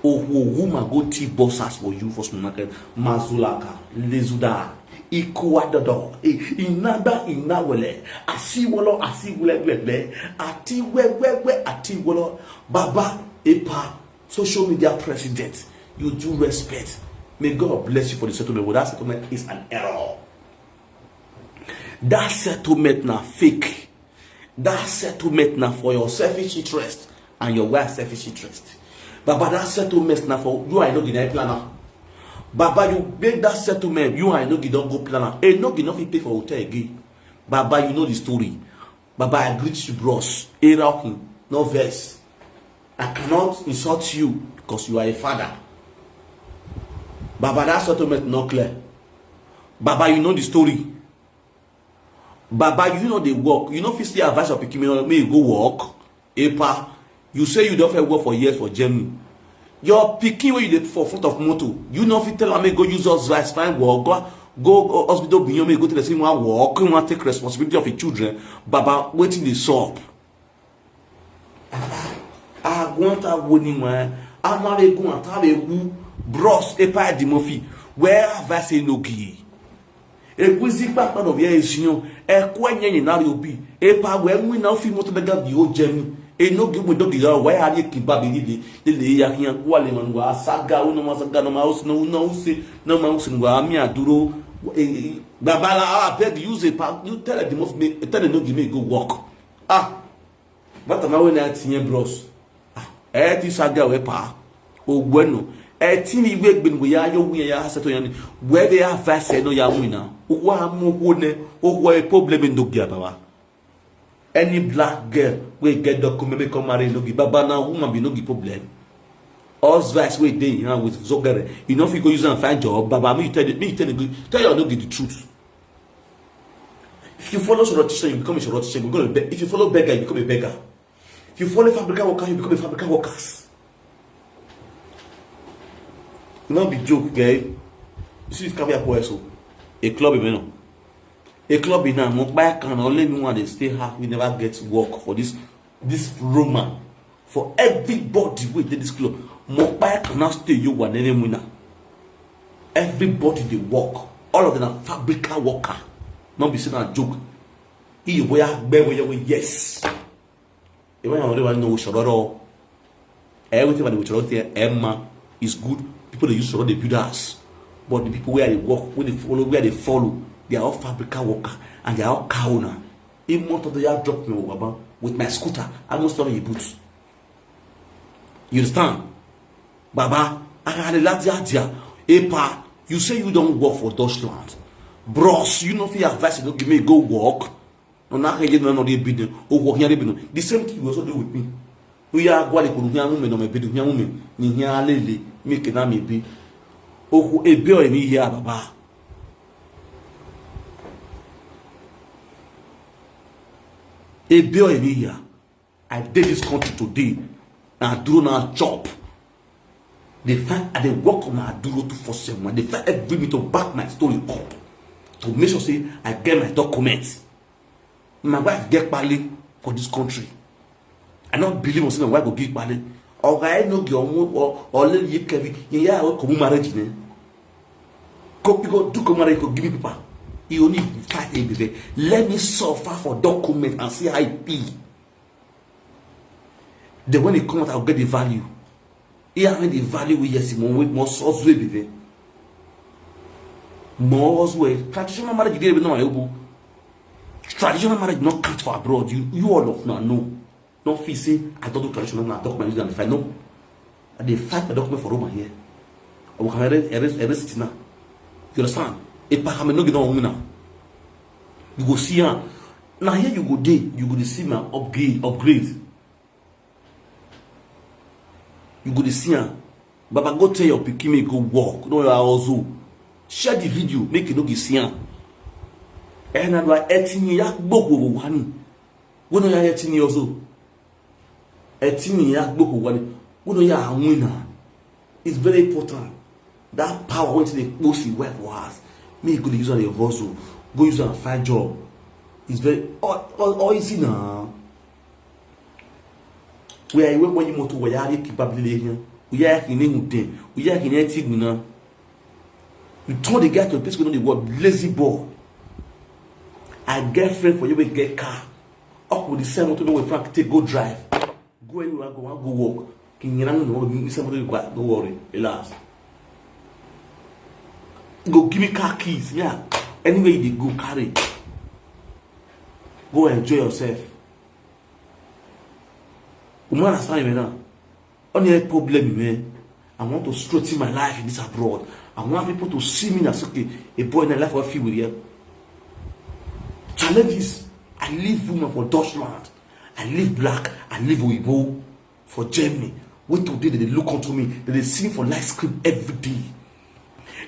Ohu woman go thief boxers for you for supermarket. Mazulaka, Lezuda, Ikuadodo, I-, Inada, Inawele, Asiwolo, Asiwele, Ati Wewewe, Ati Wolo, Baba, Epa, social media president. You do respect. May God bless you for the settlement. But that settlement is an error. That settlement na fake. That settlement na for your selfish interest and your wife selfish interest. Baba, that settlement na for you and Enogie na plan am. Baba, you make that settlement, you and Enogie don go plan am. Enogie no fit pay for hotel again. Baba, you know the story. Baba, I greet you, bros. Eraukin, no vex. I cannot insult you because you are a father. Baba, that settlement not clear. Baba, you know the story. Baba, you know they work. You know, if you still advise your pikin, make you go work. Epa, you say you don't fit work for years for Germany. Your pikin wey you dey for front of motor, you no fit tell am make go use us vice fine work, go, go, go hospital beyond, make go tell the same one work, you want take responsibility of your children. Baba, wetin dey sup? Agwanta woni wa, amare gun atabe wu, bros, Epa Eddie Murphy. Where have I say no gi? Ekwuzi kpakpa no bia esinyo, ekwe nye nye na obi. Epa we nwi na ofi moto bega bi o jemi. Enogie we dogi ya, why are you kiba bi de, de le ya hian, wa le man wa saga, uno ma saga, no ma us, no, no us, no ma us, wa mi aduro. Eh, eh, Babala, I beg, use a pa-, you tell the most, tell Enogie me go work. Ah, but now when I see bros. Ah, eh, this saga we pa. Oh, bueno. Eti ni we gbin we ya yo we ya ha seto ya ni. We de ya fa se no ya we na. Wo amu wo ne. Wo problem no gi baba. Any black girl wey get document, make come marry, no give. Baba, na woman be no give problem. Us vice wey dey in hand with zogere, you no fit go use am find job. Baba, me you tell the, me you tell the, tell your no give the truth. If you follow sorotician, you become a sorotician. You become a be- if you follow beggar, you become a beggar. If you follow fabrica worker, you become a fabrica workers. No be joke, guy. You see this caviar boy so, a club even. A club in Mokbaya can only me one dey stay half. We never get work for this this Roma. For everybody wey dey this club, Mokbaya cannot stay you one any winner. Everybody dey work. All of them are fabrica worker. No be say na joke. Iyo boya gbe we yes. Even I don't know shororo. Everything about the Witcher here, Emma is good. People they use to run the build house. But the people where they work, where they follow, where they follow, they are all fabrica worker and they are all cow owner. In month of the year, drop me, Baba, with my scooter. I must not boot. You understand? Baba, I had a lot of idea. Epa, you say you don't work for Dutchland. Bros, you know if you advice, you don't give me go work. No na ka yedna no de bidin. O wo hia de bidin. The same thing you also do with me. No ya gwa le ko hia mu me no me bidin hia mu me. Ni hia lele. Me ke na me bi. O ko ebe o emi ya baba. Ebe o emi ya. I dey this country today. Na duro na chop. They find I dey work on my duro two four seven. They find every me to back my story up. To make sure say I get my documents. My wife get kpale for this country. I no believe say my wife go give kpale. Oga I no get omo or or lady Kevin. Yeah, I go come marriage ne. Go you go do come marriage go give me paper. You only fight a baby. Let me suffer for document and see how it be. Then when it come out, I'll get the value. Here I mean the value we yes mo we mo so zwe bebe. Mo zwe traditional marriage dey no my obo. Traditional marriage not count for abroad. You you all of now know. No fit say I don't do traditional now document you and if I know. I dey fight my document for Roma here. I will can erase erase erase it now. You understand? A pack no get on now. You go see am. Now here you go dey, you go dey see my upgrade upgrade. You go dey see am. Baba go tell your pikin make go work. No your also share the video make you no get see am. And na like eighteen year gbogbo wani. We no ya eighteen years old. Eighteen year gbogbo wani. We no ya winner. It's very important. That power wey dey post him wife for house, make you go dey use am dey hustle, go use am find job. It's very all all all easy na. Where you when you motor where you keep up the lane, we are in him den, we are in eighty na. You turn the guy to a place wey no dey work, lazy boy. I get friend for you wey get car. Up with the same motor wey Frank take go drive. Go anywhere go wan go work. Kinyana no no no same motor you buy. No worry, relax. Go give me car keys, yeah. Anywhere you dey go carry. Go enjoy yourself. Woman understand me now. Only problem man. I want to straighten my life in this abroad. I want people to see me as okay, a boy in a life of few here. Challenges. I leave woman for Dutchland. I leave black. I leave Oyibo for Germany. Wait today they look onto me. They dey see me for live screen every day.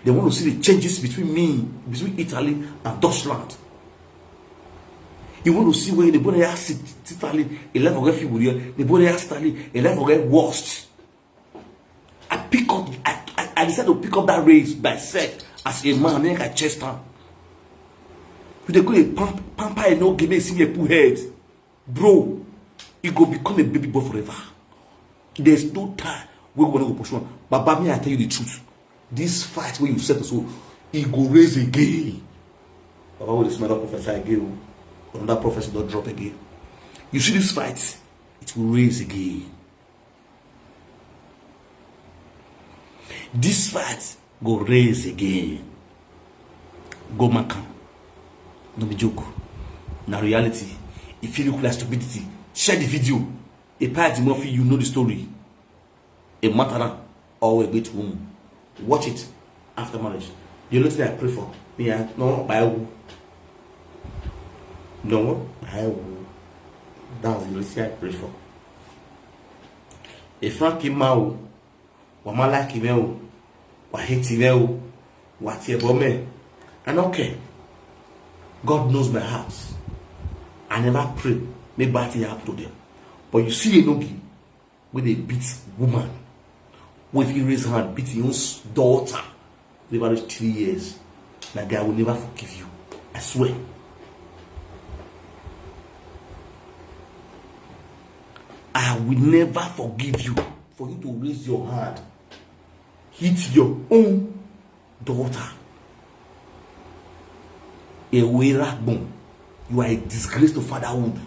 They want to see the changes between me, between Italy and Dutchland. You want to see where the boy has Italy, a life of refuge here. The boy has Italy, a life of worst. I pick up, I, I, I decided to pick up that race myself as a man. Make I chest am. You dey go dey pamp, pamper, no give me see me pull head, bro. You go become a baby boy forever. There's no time we go no go pursue am. Baba, me I tell you the truth. This fight wey you set so, e go raise again. Baba, wey dey smell that prophecy again o. Another prophecy don drop again. You see this fight, it will raise again. This fight go raise again. Go mark am. No be joke. Na reality. If you look like stupidity, share the video. A party more you know the story. A matter now. or a great woman. Watch it after marriage. The only thing I pray for, me, I no, I will. No, I will. That's the only thing I pray for. If I keep my, wa ma like him, wa hate him, wa tear bomb. I don't care. God knows my heart. I never pray. Make bad thing happen to them. But you see, Enogi, wey dey beat woman, wey fit raise hand beat him own s- daughter, never reach three years, na guy, I will never forgive you. I swear. I will never forgive you for you to raise your hand, hit your own daughter. Eweragbon, you are a disgrace to fatherhood.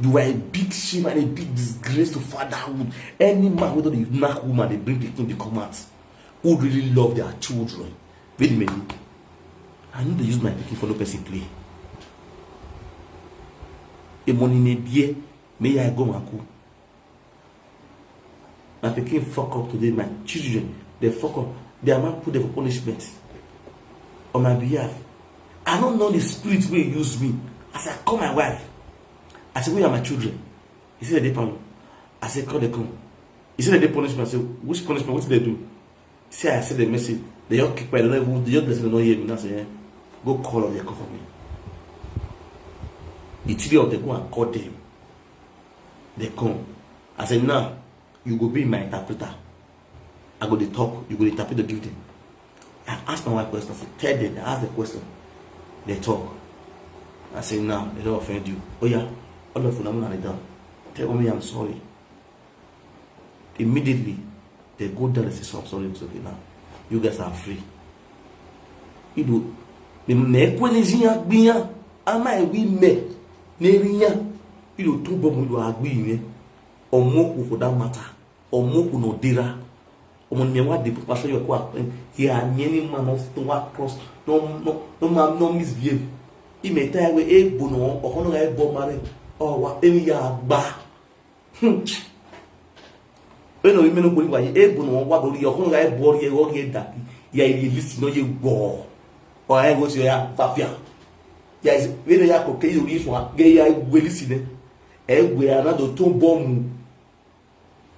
You are a big shame and a big disgrace to fatherhood. Any man wey don dey knack woman, dey bring pikin, dey come out, who really love their children, wait a minute. I no dey use my pikin follow person play. A money may beer, may I go maku. My pikin fuck up today, my children, they fuck up. Their man put them for punishment on my behalf. I don't know the spirit wey use me. As I call my wife, I say, "Where are my children?" He said, "They palo." I said, "Call them come." He said, "They punishment." I said, "Which punishment? What did they do?" See, I said the message. They all kick my, they don't even, they just listen, they don't hear me. Now say, "Eh, go call them, they come for me." The three of them go and call them. They come. I said, "Now, you go be my interpreter. I go dey talk, you go dey interpret, dey give them." I ask my wife question. I say, "Tell them," I ask the question. They talk. I say, "Now, they don't offend you. Oh yeah, all of them, I'm down. Tell me I'm sorry." Immediately, they go down and say, "So I'm sorry, it's okay now. You guys are free." You know, the me kwene jinya gbinya, ama ewi me, nerinya. You know, two bomb you are gbinya. Omoku for that matter. Omoku no dira. Omo ni me wa de papa show you kwa. He a nyeni man of to wa cross. No, no, no man, no misbehave. He may tell we e bono, or no e bo mare. Oh, wa e ya gba. Hmm. Eno ime no kuri wa e bono wa do ri, or no e bo ri, e wo ye da. Ya e list no ye go. Or I go to ya fafia. Ya is we ya ko ke you this one. Ge ya we listen. E we another two bomb.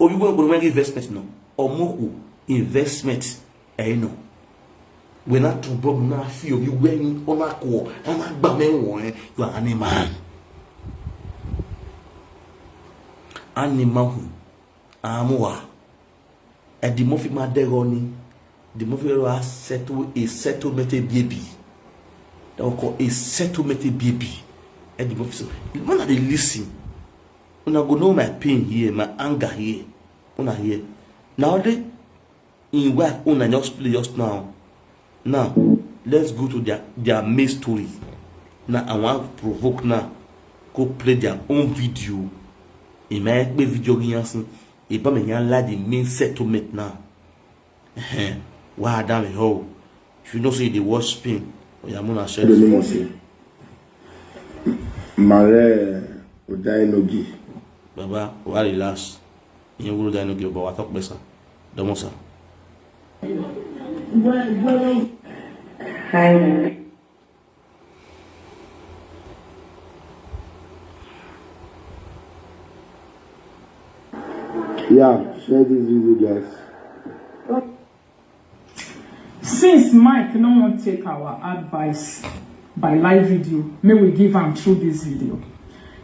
Obi gbe gboro mege investment no. Omoku investment, eh, no. We na to bob na fi obi we ni ona ko, ana gba me won, eh, you are animal. Animal hu. Amuwa. E di mo fi ma de go ni. Di mo fi ro a settle, a settlement, a baby. They will call a settlement, a baby. E di mo fi so. When I dey listen, una go know my pain here, my anger here. Una here. Now they in wife una just play just now. Now, let's go to their, their main story. Now I want provoke now. Go play their own video. In my video, you see, if I'm in the main settlement now. Ehe, wa da me ho. If you know say you dey watch Spain, oya mo na share. Dole mo se. Mare Odai Nogi. Baba, wa relax. Yen wuro Odai Nogi, Baba, wa talk better. Domo sa. Hi. Yeah, share this video, guys. Since Mike no wan take our advice by live video, may we give am through this video.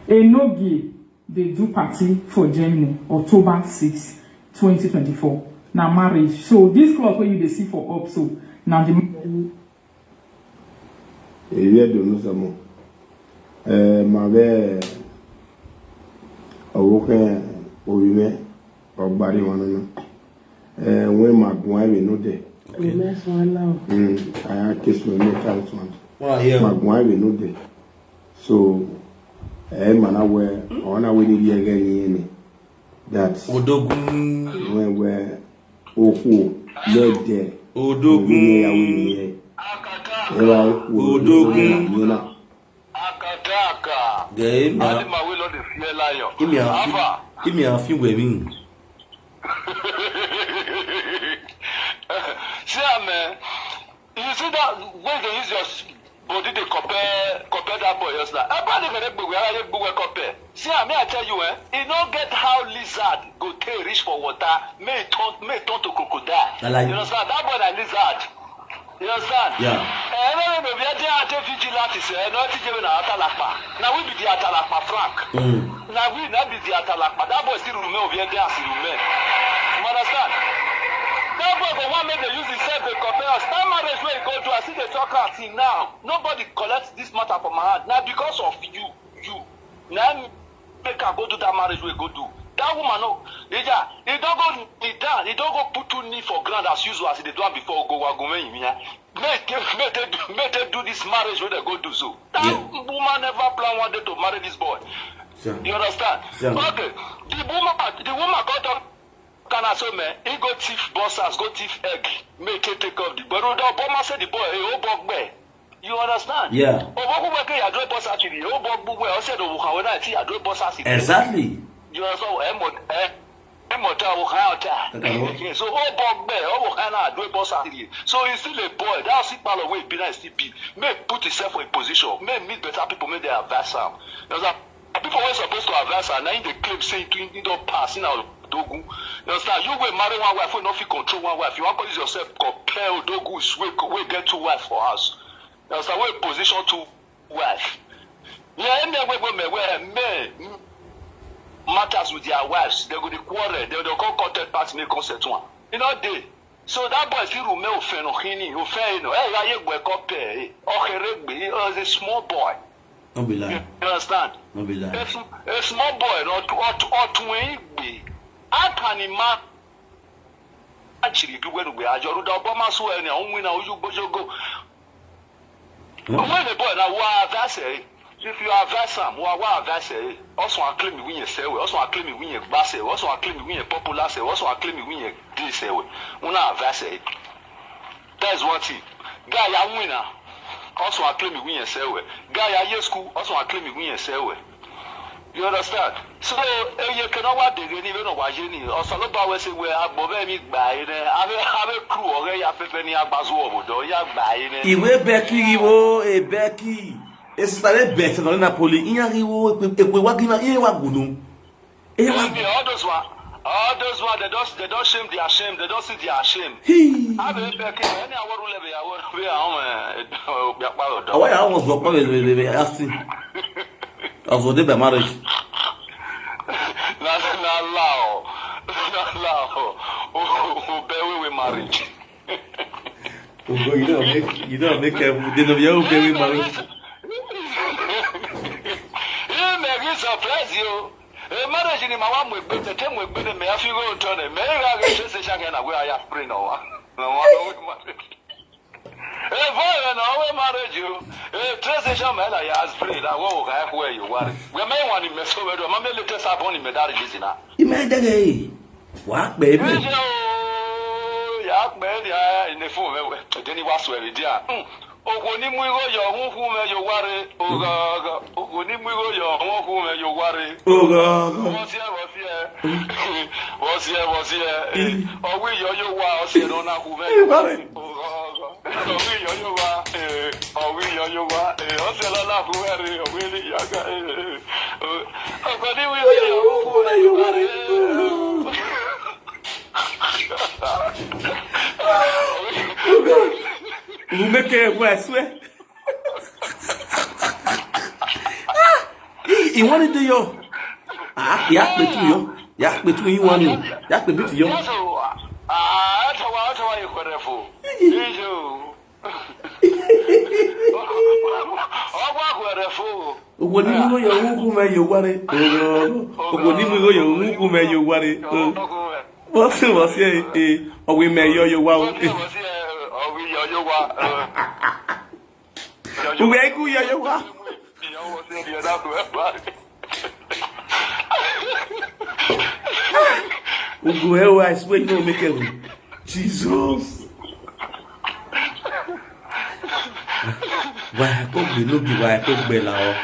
Enogie dey do party for Germany, October six, twenty twenty-four. Na marriage. So this cloth wey you dey see for up so, na the Ewie do no samo. Eh, ma be owo ke owi me ogbari won no. Eh, we ma gun ai we no de. Okay. Mm, I case we no chance one. Well, yeah. Ma gun ai we no de. So, eh, ma na we, ona we ni ye ge ni ni. That Odogun. When we oku lede. Odogun. Ni ya we ni ye. Ewa oku Odogun. Ni na. Akataka. Ge imi a- Animal wey no dey fear lion. Imi a fi- Alpha. Imi a fi we mi. See am, eh? You see that way they use your s- body, they compare compare that boy just now. Everybody gonna be where you go compare. See am, me I tell you, eh? He no get how lizard go take reach for water. May turn may turn to crocodile. You understand? That boy na lizard. You understand? Yeah. Eh, no, no, no, we are there at vigilante, sir. No, it's even Atalakpa. Now we be the Atalakpa Frank. Mm. Now we now be the Atalakpa. That boy still remain over there, still remain. You understand? That boy go one make they use himself to compare us. That marriage where he go to, I see the talk out till now. Nobody collect this matter from my hand. Now because of you, you. Now make I go do that marriage we go do. That woman no, he just, he don't go kneel down, he don't go put two knee for ground as usual as he dey do am before go wagume him ya. Make make they do make they do this marriage wey they go do so. That Yeah. woman never plan one day to marry this boy. Sure. You understand? Sure. Okay. The woman, the woman come talk kind of so man. He go thief boxers, go thief egg. Make take take off the boy. The woman say the boy, hey, oh bogbe. You understand? Yeah. Oboku weke ya dwe boss actually. Oh bogbe. I said oh how na ti ya dwe boss actually. Exactly. You understand? Emo emo ta wo ha ta. So oh bogbe. Oh ha na dwe boss actually. So he's still a boy. That's it. Palo way be nice still be. May put himself in position. May meet better people. May they advise am. You understand? People wey supposed to advise am, na him dey claim say he he don pass, he na odogu. You understand? You wey marry one wife, wey no fit control one wife, you wan call yourself compare odogus wey wey get two wife for house. You understand? Wey position two wife. Yeah, me wey wey me wey men matters with their wives, they go dey quarrel, they go come contact party make come settle am. E no dey. So that boy still remain ofeno hini, ofeno. Hey, I go compare. Okeregbe, he was a small boy. No be lie. You understand? No be lie. A, sm- a small boy, not what what when be. How can a man actually do when we are Joru da Obama so any on win a uju bojogo. When the boy now wa that's a if you are Vasam, wa wa that's a also a claim we say we also a claim we bass, also a claim we popular say, also a claim we this way. Una that's a That is one thing. Guy ya winner. Also I claim win yourself. Guy ya year school. Also I claim win yourself. You understand? So eh, you cannot what they get even wa yeni. Also no ba we say we are bobe mi gba ire. Ave ave crew ore ya fefe ni agbazu obodo ya gba ire. Iwe Becky wo e Becky. Esale Becky no Napoli. Iya riwo epe epe wagina iye wagunu. Iye wagunu. All those one, all those one, they don't, they don't shame their shame. They don't see their shame. Hee. Abe Becky, any aworu lebe aworu be a home. Biakpa odo. Awa ya was work be be asking. As for the marriage. Na na lao, na lao. Oh, be we we marriage. Ogo, you don't make you don't make every day of your own baby marriage. He may be surprise you. A marriage in my one with the ten with the may I feel go turn it. May I get this is again where I have print or one. No one with marriage. A boy and our marriage you. A transition man I ask print. I walk where you want. We may want to mess over. My little sabon in my dad is now. Imagine. Wa pe mi. Ǹjẹ́ o, ya pẹ́ ni a ní fún mi wẹ̀. Ẹ̀jẹ̀ ni wá sọ ẹ̀rí díà. Òkò ní mú iró yọ ọ̀hún kú mẹ́ yóò wá re. Ògà ògà. Òkò ní mú iró yọ ọ̀hún kú mẹ́ yóò wá re. Ògà ògà. Wọ́n sí ẹ̀ wọ́n sí ẹ̀. Wọ́n sí ẹ̀ wọ́n sí ẹ̀. Ọ̀wí yọ yóò wá ọ̀sẹ̀ lọ́nà kú mẹ́ yóò wá re. Ògà ògà. Ọ̀wí yọ yóò wá. Ọ̀wí yọ yóò wá. Ọ̀sẹ̀ lọ́nà kú mẹ́ re. Ọ̀wí ni yàgà. Ọ̀gá ní wíwí yọ ọ̀hún kú mẹ́ yóò wá re. Umeke, I swear. He wanted to yo. Ah, ya petu yo. Ya petu you want you. Ya petu yo. Ah, atawa atawa ikwere fu. Ijo. Ọgwa kwere fu. Ogo ni mo yo wu ku me yo ware. Ogo ni mo yo wu ku me yo ware. What's what's here? Ogo me yo yo wa. Uwe ku yo yo wa. Ugu ewa, I swear you no make it. Jesus. Why I come be no be why I come be la o.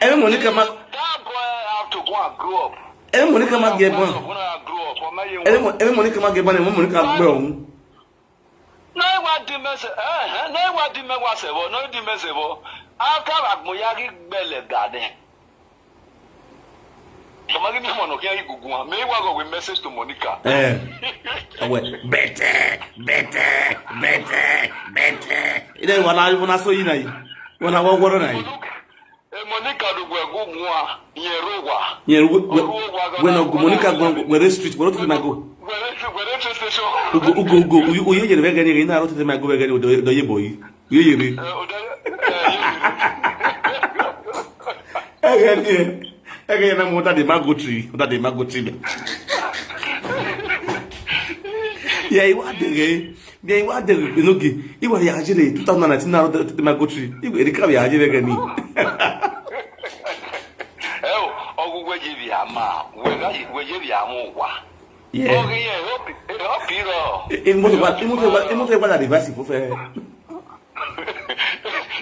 Every money come out. That boy have to go and grow up. Every money come out get born. Grow up. Ebe Monica ma ga-ebe na Monica mgbe ọnwụ. Na ịwa di mese eh eh na ịwa di mewa sebo na di mesebo. Aka akpụ ya gị gbele gade. Kama gị mọ nọ kịa igugu ha. Me ịwa go with message to Monica. Eh. Ewe bete bete bete bete. Ide wana wana so yi na yi. Wana wa gwọrọ na yi. Monica dugwe gugwa nyerugwa. Nyerugwa. When Monica gwere street, where to my go? Ugo ugo ugo. Uyo yere vegani, ina rote my go vegani do ye boy. Uyo yere. Egani. Egani na mo ta de mago tree, mo ta de mago tree. Yeah, you are there. Bịa iwe adịghị n'oge ịwara ya ajịrị two thousand nineteen na-arụ tete magotri igwe erika bịa ajịrị gị n'ihu. Ọgwụgwọ eji bịa ma weje bịa ma ụwa. Oge ihe họpụ ịrọ. Ịmụta ịgba na rivasi fufe.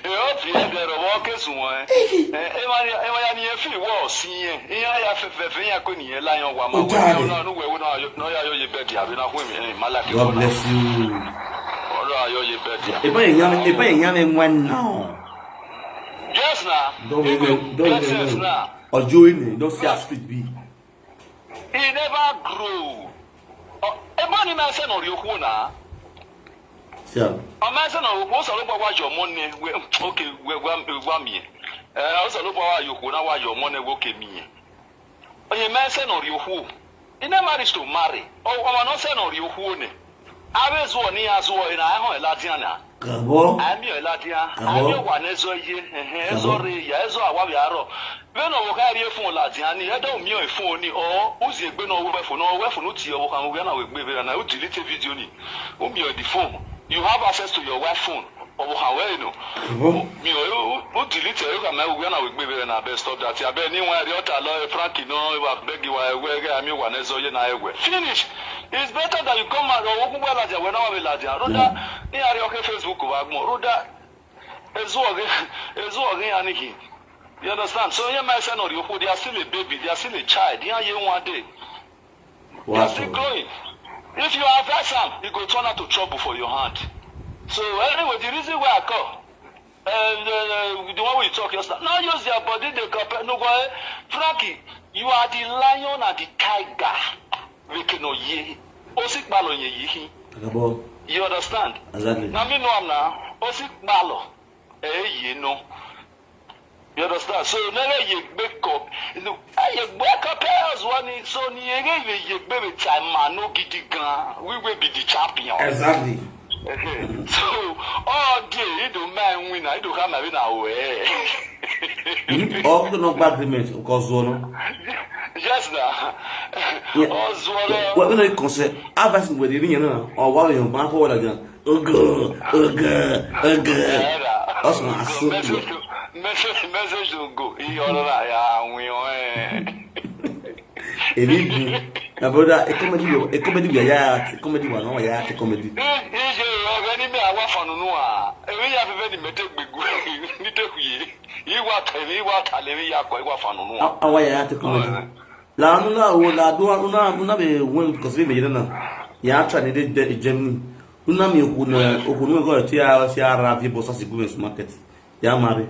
Otu ya bịara bụ ọkụ esu nwe. Ịma ya n'ihe fi wọ si ihe ihe ya fefefe ihe akụ n'ihe la ya ọgwa ma wee ya ọnụ wee wụ n'ọya ya oyi bedi abịa na hụ emi mala ke. God bless you. Ọrụ ya oyi bedi. Ebe ya ebe ya na nwa nna. Yes na. Don't even don't even. Ọjọ́ ìní don't see how street be. He never grow. Ebe ọ na-eme ase nọrị okwu na. Ọ ma ase nọrị okwu, ụsọ lụkwa gwa jọ mụ nne, oke gwa mie. Ụsọ lụkwa gwa okwu na gwa jọ mụ nne nwoke mie. Onye ma ase nọrị okwu. Ị na-emarị to marry. Ọ ma na ase nọrị okwu one. Abe zuo ni ya zuo ina ahụ eladiana. Kabo. Ami eladiana. Ami wa nezo ye. Ehe, ezo re ya, ezo awa bi aro. Be no wo ka ri efun eladiana ni, edo mi o efun ni o. Uzi egbe no wo efun no, wo efun ti o wo kan wo na we gbe be na, u delete video ni. O mi o the phone. You have access to your wife phone. O wo kan we no. Kabo. Mi o u delete e ka me wo na we gbe be na be stop that. Ya be ni wa ri ota lo e prank no, wa beg wa we ga ami wa nezo ye na ewe. Finish. It's better that you come out or open well as when our village. Roda, ni ari okay Facebook wa gmo. Roda, ezu oge, ezu oge aniki. You understand? So yeah, my son or you, they are still a baby, they are still a child. Yeah, you one day. They are still growing. If you advise them, it go turn out to trouble for your hand. So anyway, the reason why I call, uh, the, the, the one we talk yesterday, now use their body, they compare. No, go ahead. Frankie, you are the lion and the tiger. Weke no ye. Osi kpalo ye yihi. Agabo. You understand? Exactly. Na me know am na. Osi kpalo. Eh ye no. You understand? So never ye back up. You know, I ye back up as one so ni ye ye back up time man no gidi gan. We will be the champion. Exactly. So all day you do man win, I do come win away. Ọkụ nọ gba agreement nke ọzọ ọnụ. Yes na. Ọzọ ọnụ. Wee na ikọnse avasi mgbe dịrị nyere na ọwa ya mgbe afọ wara gị ogo ogo ogo. Ọ sọ na asụ. Message to go ihe ọrụ na ya anwụ. Ebi bi na broda ekomedi bi ekomedi bi ya ya ekomedi wa na ya ekomedi. Ije ọgani mi awa fanunu a ewe ya fẹfẹ ni mẹtẹ gbẹgu ni tẹkuye. Iwa tẹ̀lé iwa tàlẹ́ mi yakọ̀ iwa fanunu. Awa ya ya tẹkọ mẹ́ta. La anu na wo la do anu na anu na be wen because be me na. Ya try ni de Germany. Unu mi ku na oku nu go ti a si ara vi bosa si gumes market. Ya mare.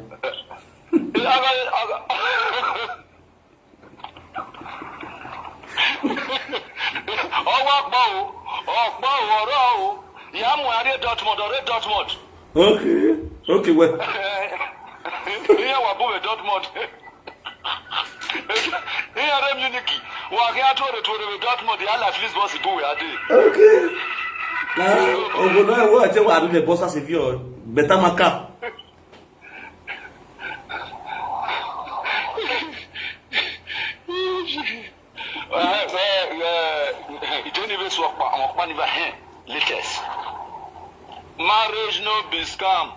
Ọwọ́ pọ̀ o, ọ̀pọ̀ o, ọ̀rọ̀ o, ìyá mu aré Dortmund, ọ̀rẹ́ Dortmund. Okay, okay, well. Ìyá wà bùbẹ̀ Dortmund. Ìyá rẹ̀ Munich, wà kí á tó rẹ̀ tó rẹ̀ Dortmund, ìyá la Filiz bọ́ọ̀sì bùwẹ̀ adé. Okay. Na obodo ewe ọchị wa adị na-ebosa si vi beta maka. Ijeni be su ọkpa ọkpa ni ba hen latest. Marriage no be scam.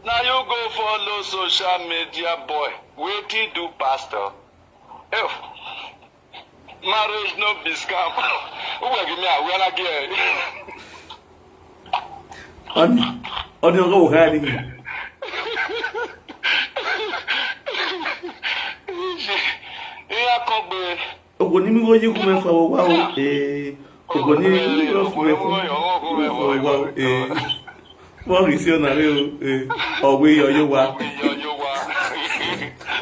Na you go follow social media boy wetin do pastor. Ew. Marriage no be scam. Who will give me a well again? Oni oni ọgọ wò káyà nìyí. Ìyá kan gbé Ogo ni mi go yi ku me fa wo wa o. Eh. Ogo ni mi go fu me fu me fa wo wa o. Eh. Mo ri si ona re o. Eh. Owe yo yo wa. Owe yo yo wa.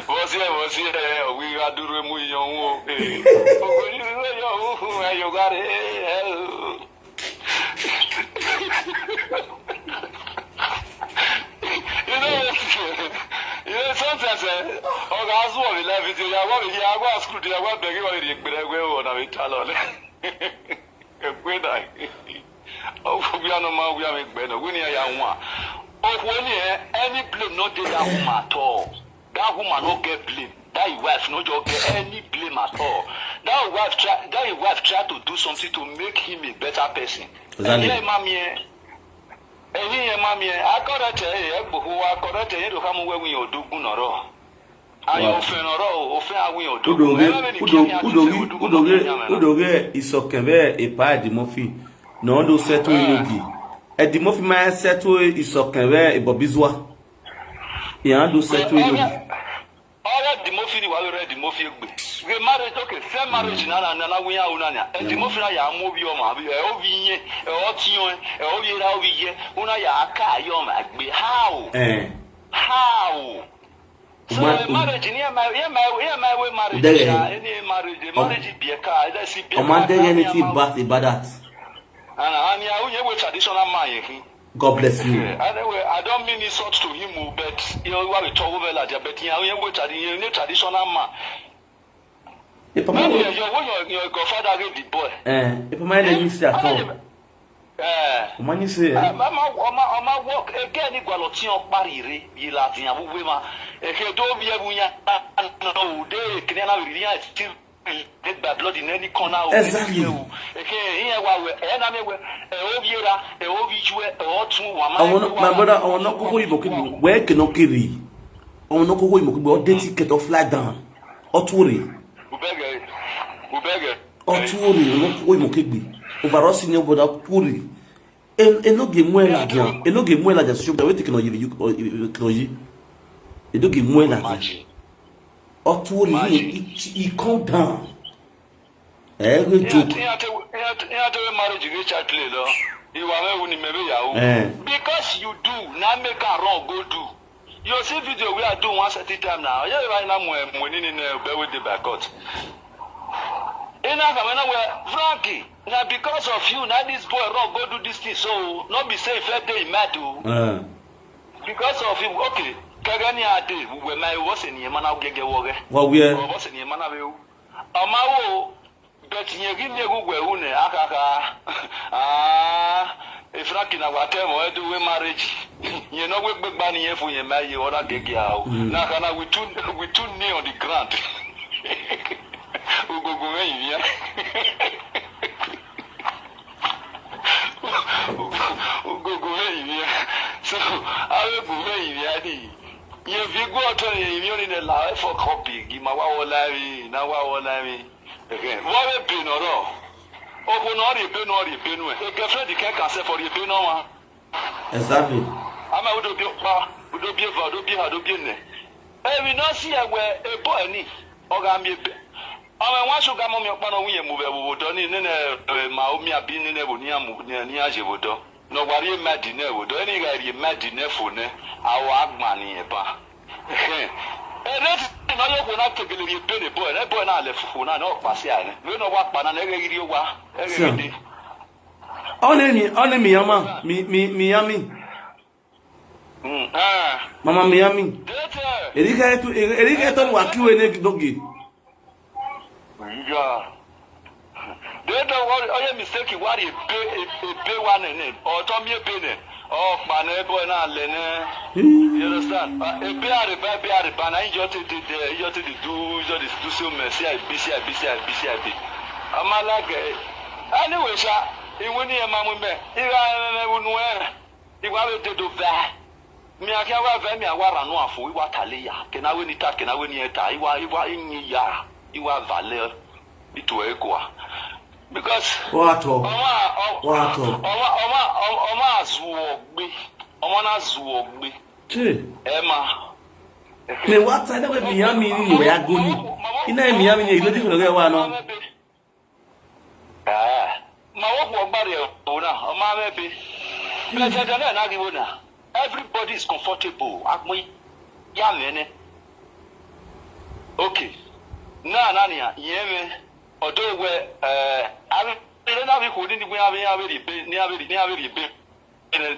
Wo si e, wo si e, owe ga duro mu yo wo. Eh. Ogo ni mi go yo fu me yo ga re. Eh. You know, you know, sometimes, eh, oga azu of life video, ya wa ya wa school, ya wa begi wa ri gbere gbe o na mi ta lo le. Gbe na. O fu bi ano ma wi ame gbe no, wi ni ya wa. O fu ni, eh, any blame no dey that woman at all. That woman no get blame. That his wife no just get any blame at all. That his wife try, that his wife try to do something to make him a better person. Exactly. Ẹ̀yin ẹ máa mi ẹ. Ẹ̀yin ẹ máa mi ẹ. Akọrẹtẹ ẹ ẹ gbogbo wa akọrẹtẹ yẹn ló ká mú wẹwìn ọdógún nọrọ. Ayọ òfin nọrọ o, òfin awìn ọdógún. Udoge, Udoge, Udoge, Udoge, Isọkẹn vẹ epa Edimofi. No do settle Enogi. Edimofi ma settle Isọkẹn vẹ Ebobizua. Ìyá do settle Enogi. Ọrẹ Edimofi ni wàá rẹ Edimofi egbe. Re marriage, okay, same marriage na na na wíyá o na ni. Edimofi na yà á mú obi ọmọ àbí ẹ obi yẹn, ẹ ọtí yẹn, ẹ obi ra obi yẹ, o na yà á ká ayé ọmọ àgbẹ̀. How? Eh. How? So, eh, marriage ni ẹ máa ẹ máa ẹ máa wé marriage ṣá, ẹni marriage, marriage bí ẹ ká, ẹ dẹ́ sí bí ẹ ká. Ọmọ adẹ́gẹ́ ni tí bá ti bá that. And and ya onye wey traditional man yẹn hin. God bless you. Anyway, I don't mean insult to him o, but you know what we talk over like that, but ya onye wey tradi- you know traditional man. If I'm Maybe your your your your godfather get the boy. Eh, if I'm not miss that call. Eh. Ọmọ yín ṣe ẹ. Ọmọ ọmọ ọmọ work again ní gbàlọ́ tí wọ́n parí rẹ̀ yìí láti yàn wíwé ma. Èké tó bí ẹ̀bùn yẹn náà ò dé èké ní aláwọ̀ ìrìn àti tí They gba blood in any corner of Exactly. Anywhere o. Eke, ihe wa we, e na me we, e o bi ra, e o bi ju, e o tun wa ma. Àwọn náà, my brother, àwọn náà kókó ìbò kébì, wẹ́ẹ́ kì náà kéré. Àwọn náà kókó ìbò kébì, ọ dé ticket, ọ fly down. Ọ tún rè. Ubege, ubege. Ọ tún rè, àwọn náà kókó ìbò kébì. Overall senior brother tún rè. Enoge muela dia, enoge muela dia social media, wetin kino yi, you, you, kino yi. Enoge muela dia. Imagine. Otu ori, he, he, he come down. Eh, we joke. Ihe ate ihe ate marriage wey child play lo. Iwa me wuni me be yawo. Eh. Because you do, na make am run go do. You see video wey I do one certain time now. Yeah, right now mo mo ni ni na be we dey by court. Ina ka me na we Frankie, na because of you na this boy run go do this thing so no be say if dey mad o. Eh. Because of him, okay. Kagani ade we my was ni mana gege woge. Wa we. Was ni mana be. Ama wo But yẹn kí ni egungun ẹ̀hún nẹ̀ ákàkà. Ah, Frankie na wà tẹ́ mọ́ ẹ́ tó wé marriage. Yẹn náà wé gbégbá nìyẹn fún yẹn máa yẹ ọ́dà gẹ́gẹ́ a o. Náà kan náà with two with two knee on the ground. Ogogo mẹ́yìn ni ẹ́. Ogogo mẹ́yìn ni ẹ́. So, awégun mẹ́yìn ni ẹ́ nìyí. Yẹn fi gbọ́ ọ̀tọ̀ yẹn ìmí ò ní lẹ̀ là ẹ́ fọ́ kọ́pì. Gìmọ̀ wá wọlá mi, náà wá wọlá mi. Wọ́n bẹ bẹ̀rẹ̀ ọ̀rọ̀. Oko náà rí ìbénu ọ̀rí ìbénu ẹ̀. Eke friend kẹ́ kà sẹ́fọ̀ rí ìbénu wọn. Exactly. Ama udo bi pa, udo bi va, udo bi ha, udo bi ne. Emi no si ewe ebo eni. Oga mi ebe. Ama nwa sugar mọ mi ọkpa na nwunye mu be wo do ni nene ma o mi abi nene wo ni amu ni aje wo do. No wari e madi ne wo do. Eni ga ri e madi ne fo ne. Awa agba ni e ba. Ere ti na yo ko na tegele ri e pe ne boy. Ne boy na le fo na no pa si ane. We no wa pa na ne re ri o wa. Ere ri. Ọ na-emi ọ na-emi ya ma mi mi mi ya mi. Mama mi ya mi. Erika etu erika etu wa kiwe ne dogi. Dede wari oye mistake wari ebe ebe wa nene ọtọ mi ebe ne ọkpa na ebe na le ne. You understand? Ebe ariba ebe ariba na injọ te de de injọ te de du injọ de du so me si abi si abi si abi si abi. Amala ge. Anyway sha iwe ni e ma mu me. Ira me me unu e. Iwa we de do ve. Mi akia wa ve mi awa ranu afo iwa tale ya. Kena we ni ta kena we ni eta iwa iwa inyi ya iwa vale itu ekwa. Because What? Ọma What? Ọma ọma ọma azuọ gbe. Ọma na azuọ gbe. Che. Emma. Me what I never be yami ni we agoni. Ina mi ya mi ni, ilo di fun oge wa no. Ah, ma wo ko gbare o na, o ma me be. President na na gi wo na. Everybody is comfortable. Akmo ya me ne. Okay. Na na ni a, ye me. Odo we eh abi ile na bi ko ni ni abi abi be, ni abi ni abi be.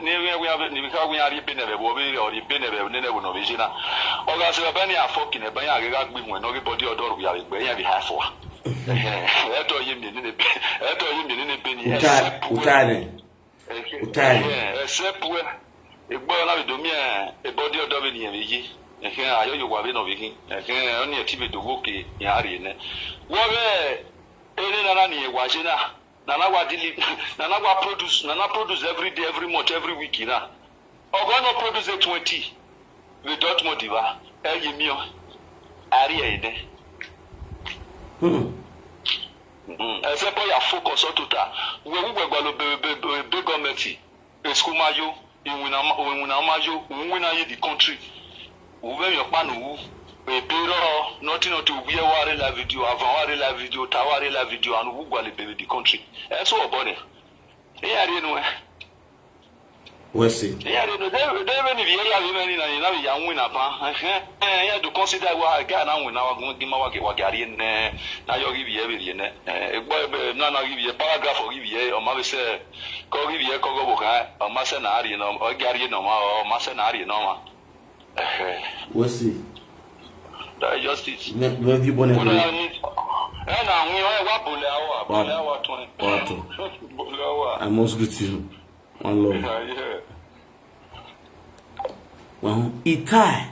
Ni abi abi ni ka wi ari be ne be bo be o ri be ne be ne ne bo no be jina. O ga se ba ni a fucking e ba ya ga gbi mo no ge body odor wi abi gbe ya bi ha fo. E to ye mi ni ne be. E to ye mi ni ne be ni. Uta uta ne. Uta ne. Except we. Egbo na bi do mi e body odor be ni e be yi. Ehe ayo yo wa be no be ki. Ehe oni e ti be do wo ke ya ri ne. Wo be ene na na ni e wa jina. Na na wa dili, na na wa produce, na na produce every day, every month, every week na. Ogo no produce twenty. We don't modiva. E yi mi o. Ari e ne. Hmm. Mm. Except ya focus on tuta. We we gba lo be be be government. Esku ma yo, iwin na ma, iwin na ma yo, iwin na yi the country. Uwe yo pa no wu. E be ro nothing not to we wa re la video, avan wa re la video, ta wa re la video, and wu gba le be the country. E so obo ne. E ya re nu e. We see. E ya re nu de de be ni bi e ya be me ni na ni na bi ya win na pa. Eh eh. E ya do consider wa ga na win na wa gun gi ma wa ge wa ga re ne. Na yo gi bi e be re ne. Eh, e gbo e be na na gi bi e paragraph o gi bi e o ma be se ko gi bi e ko go bo ka o ma se na re no o ga re no ma o ma se na re no ma. Eh eh. We see. That is just it. Me me vi bone Kuna ko. ya ni. E na win o wa bole awa, bole awa twenty. Wa to. Bole awa. I must greet you. One love. Yeah, yeah. Well, Itai.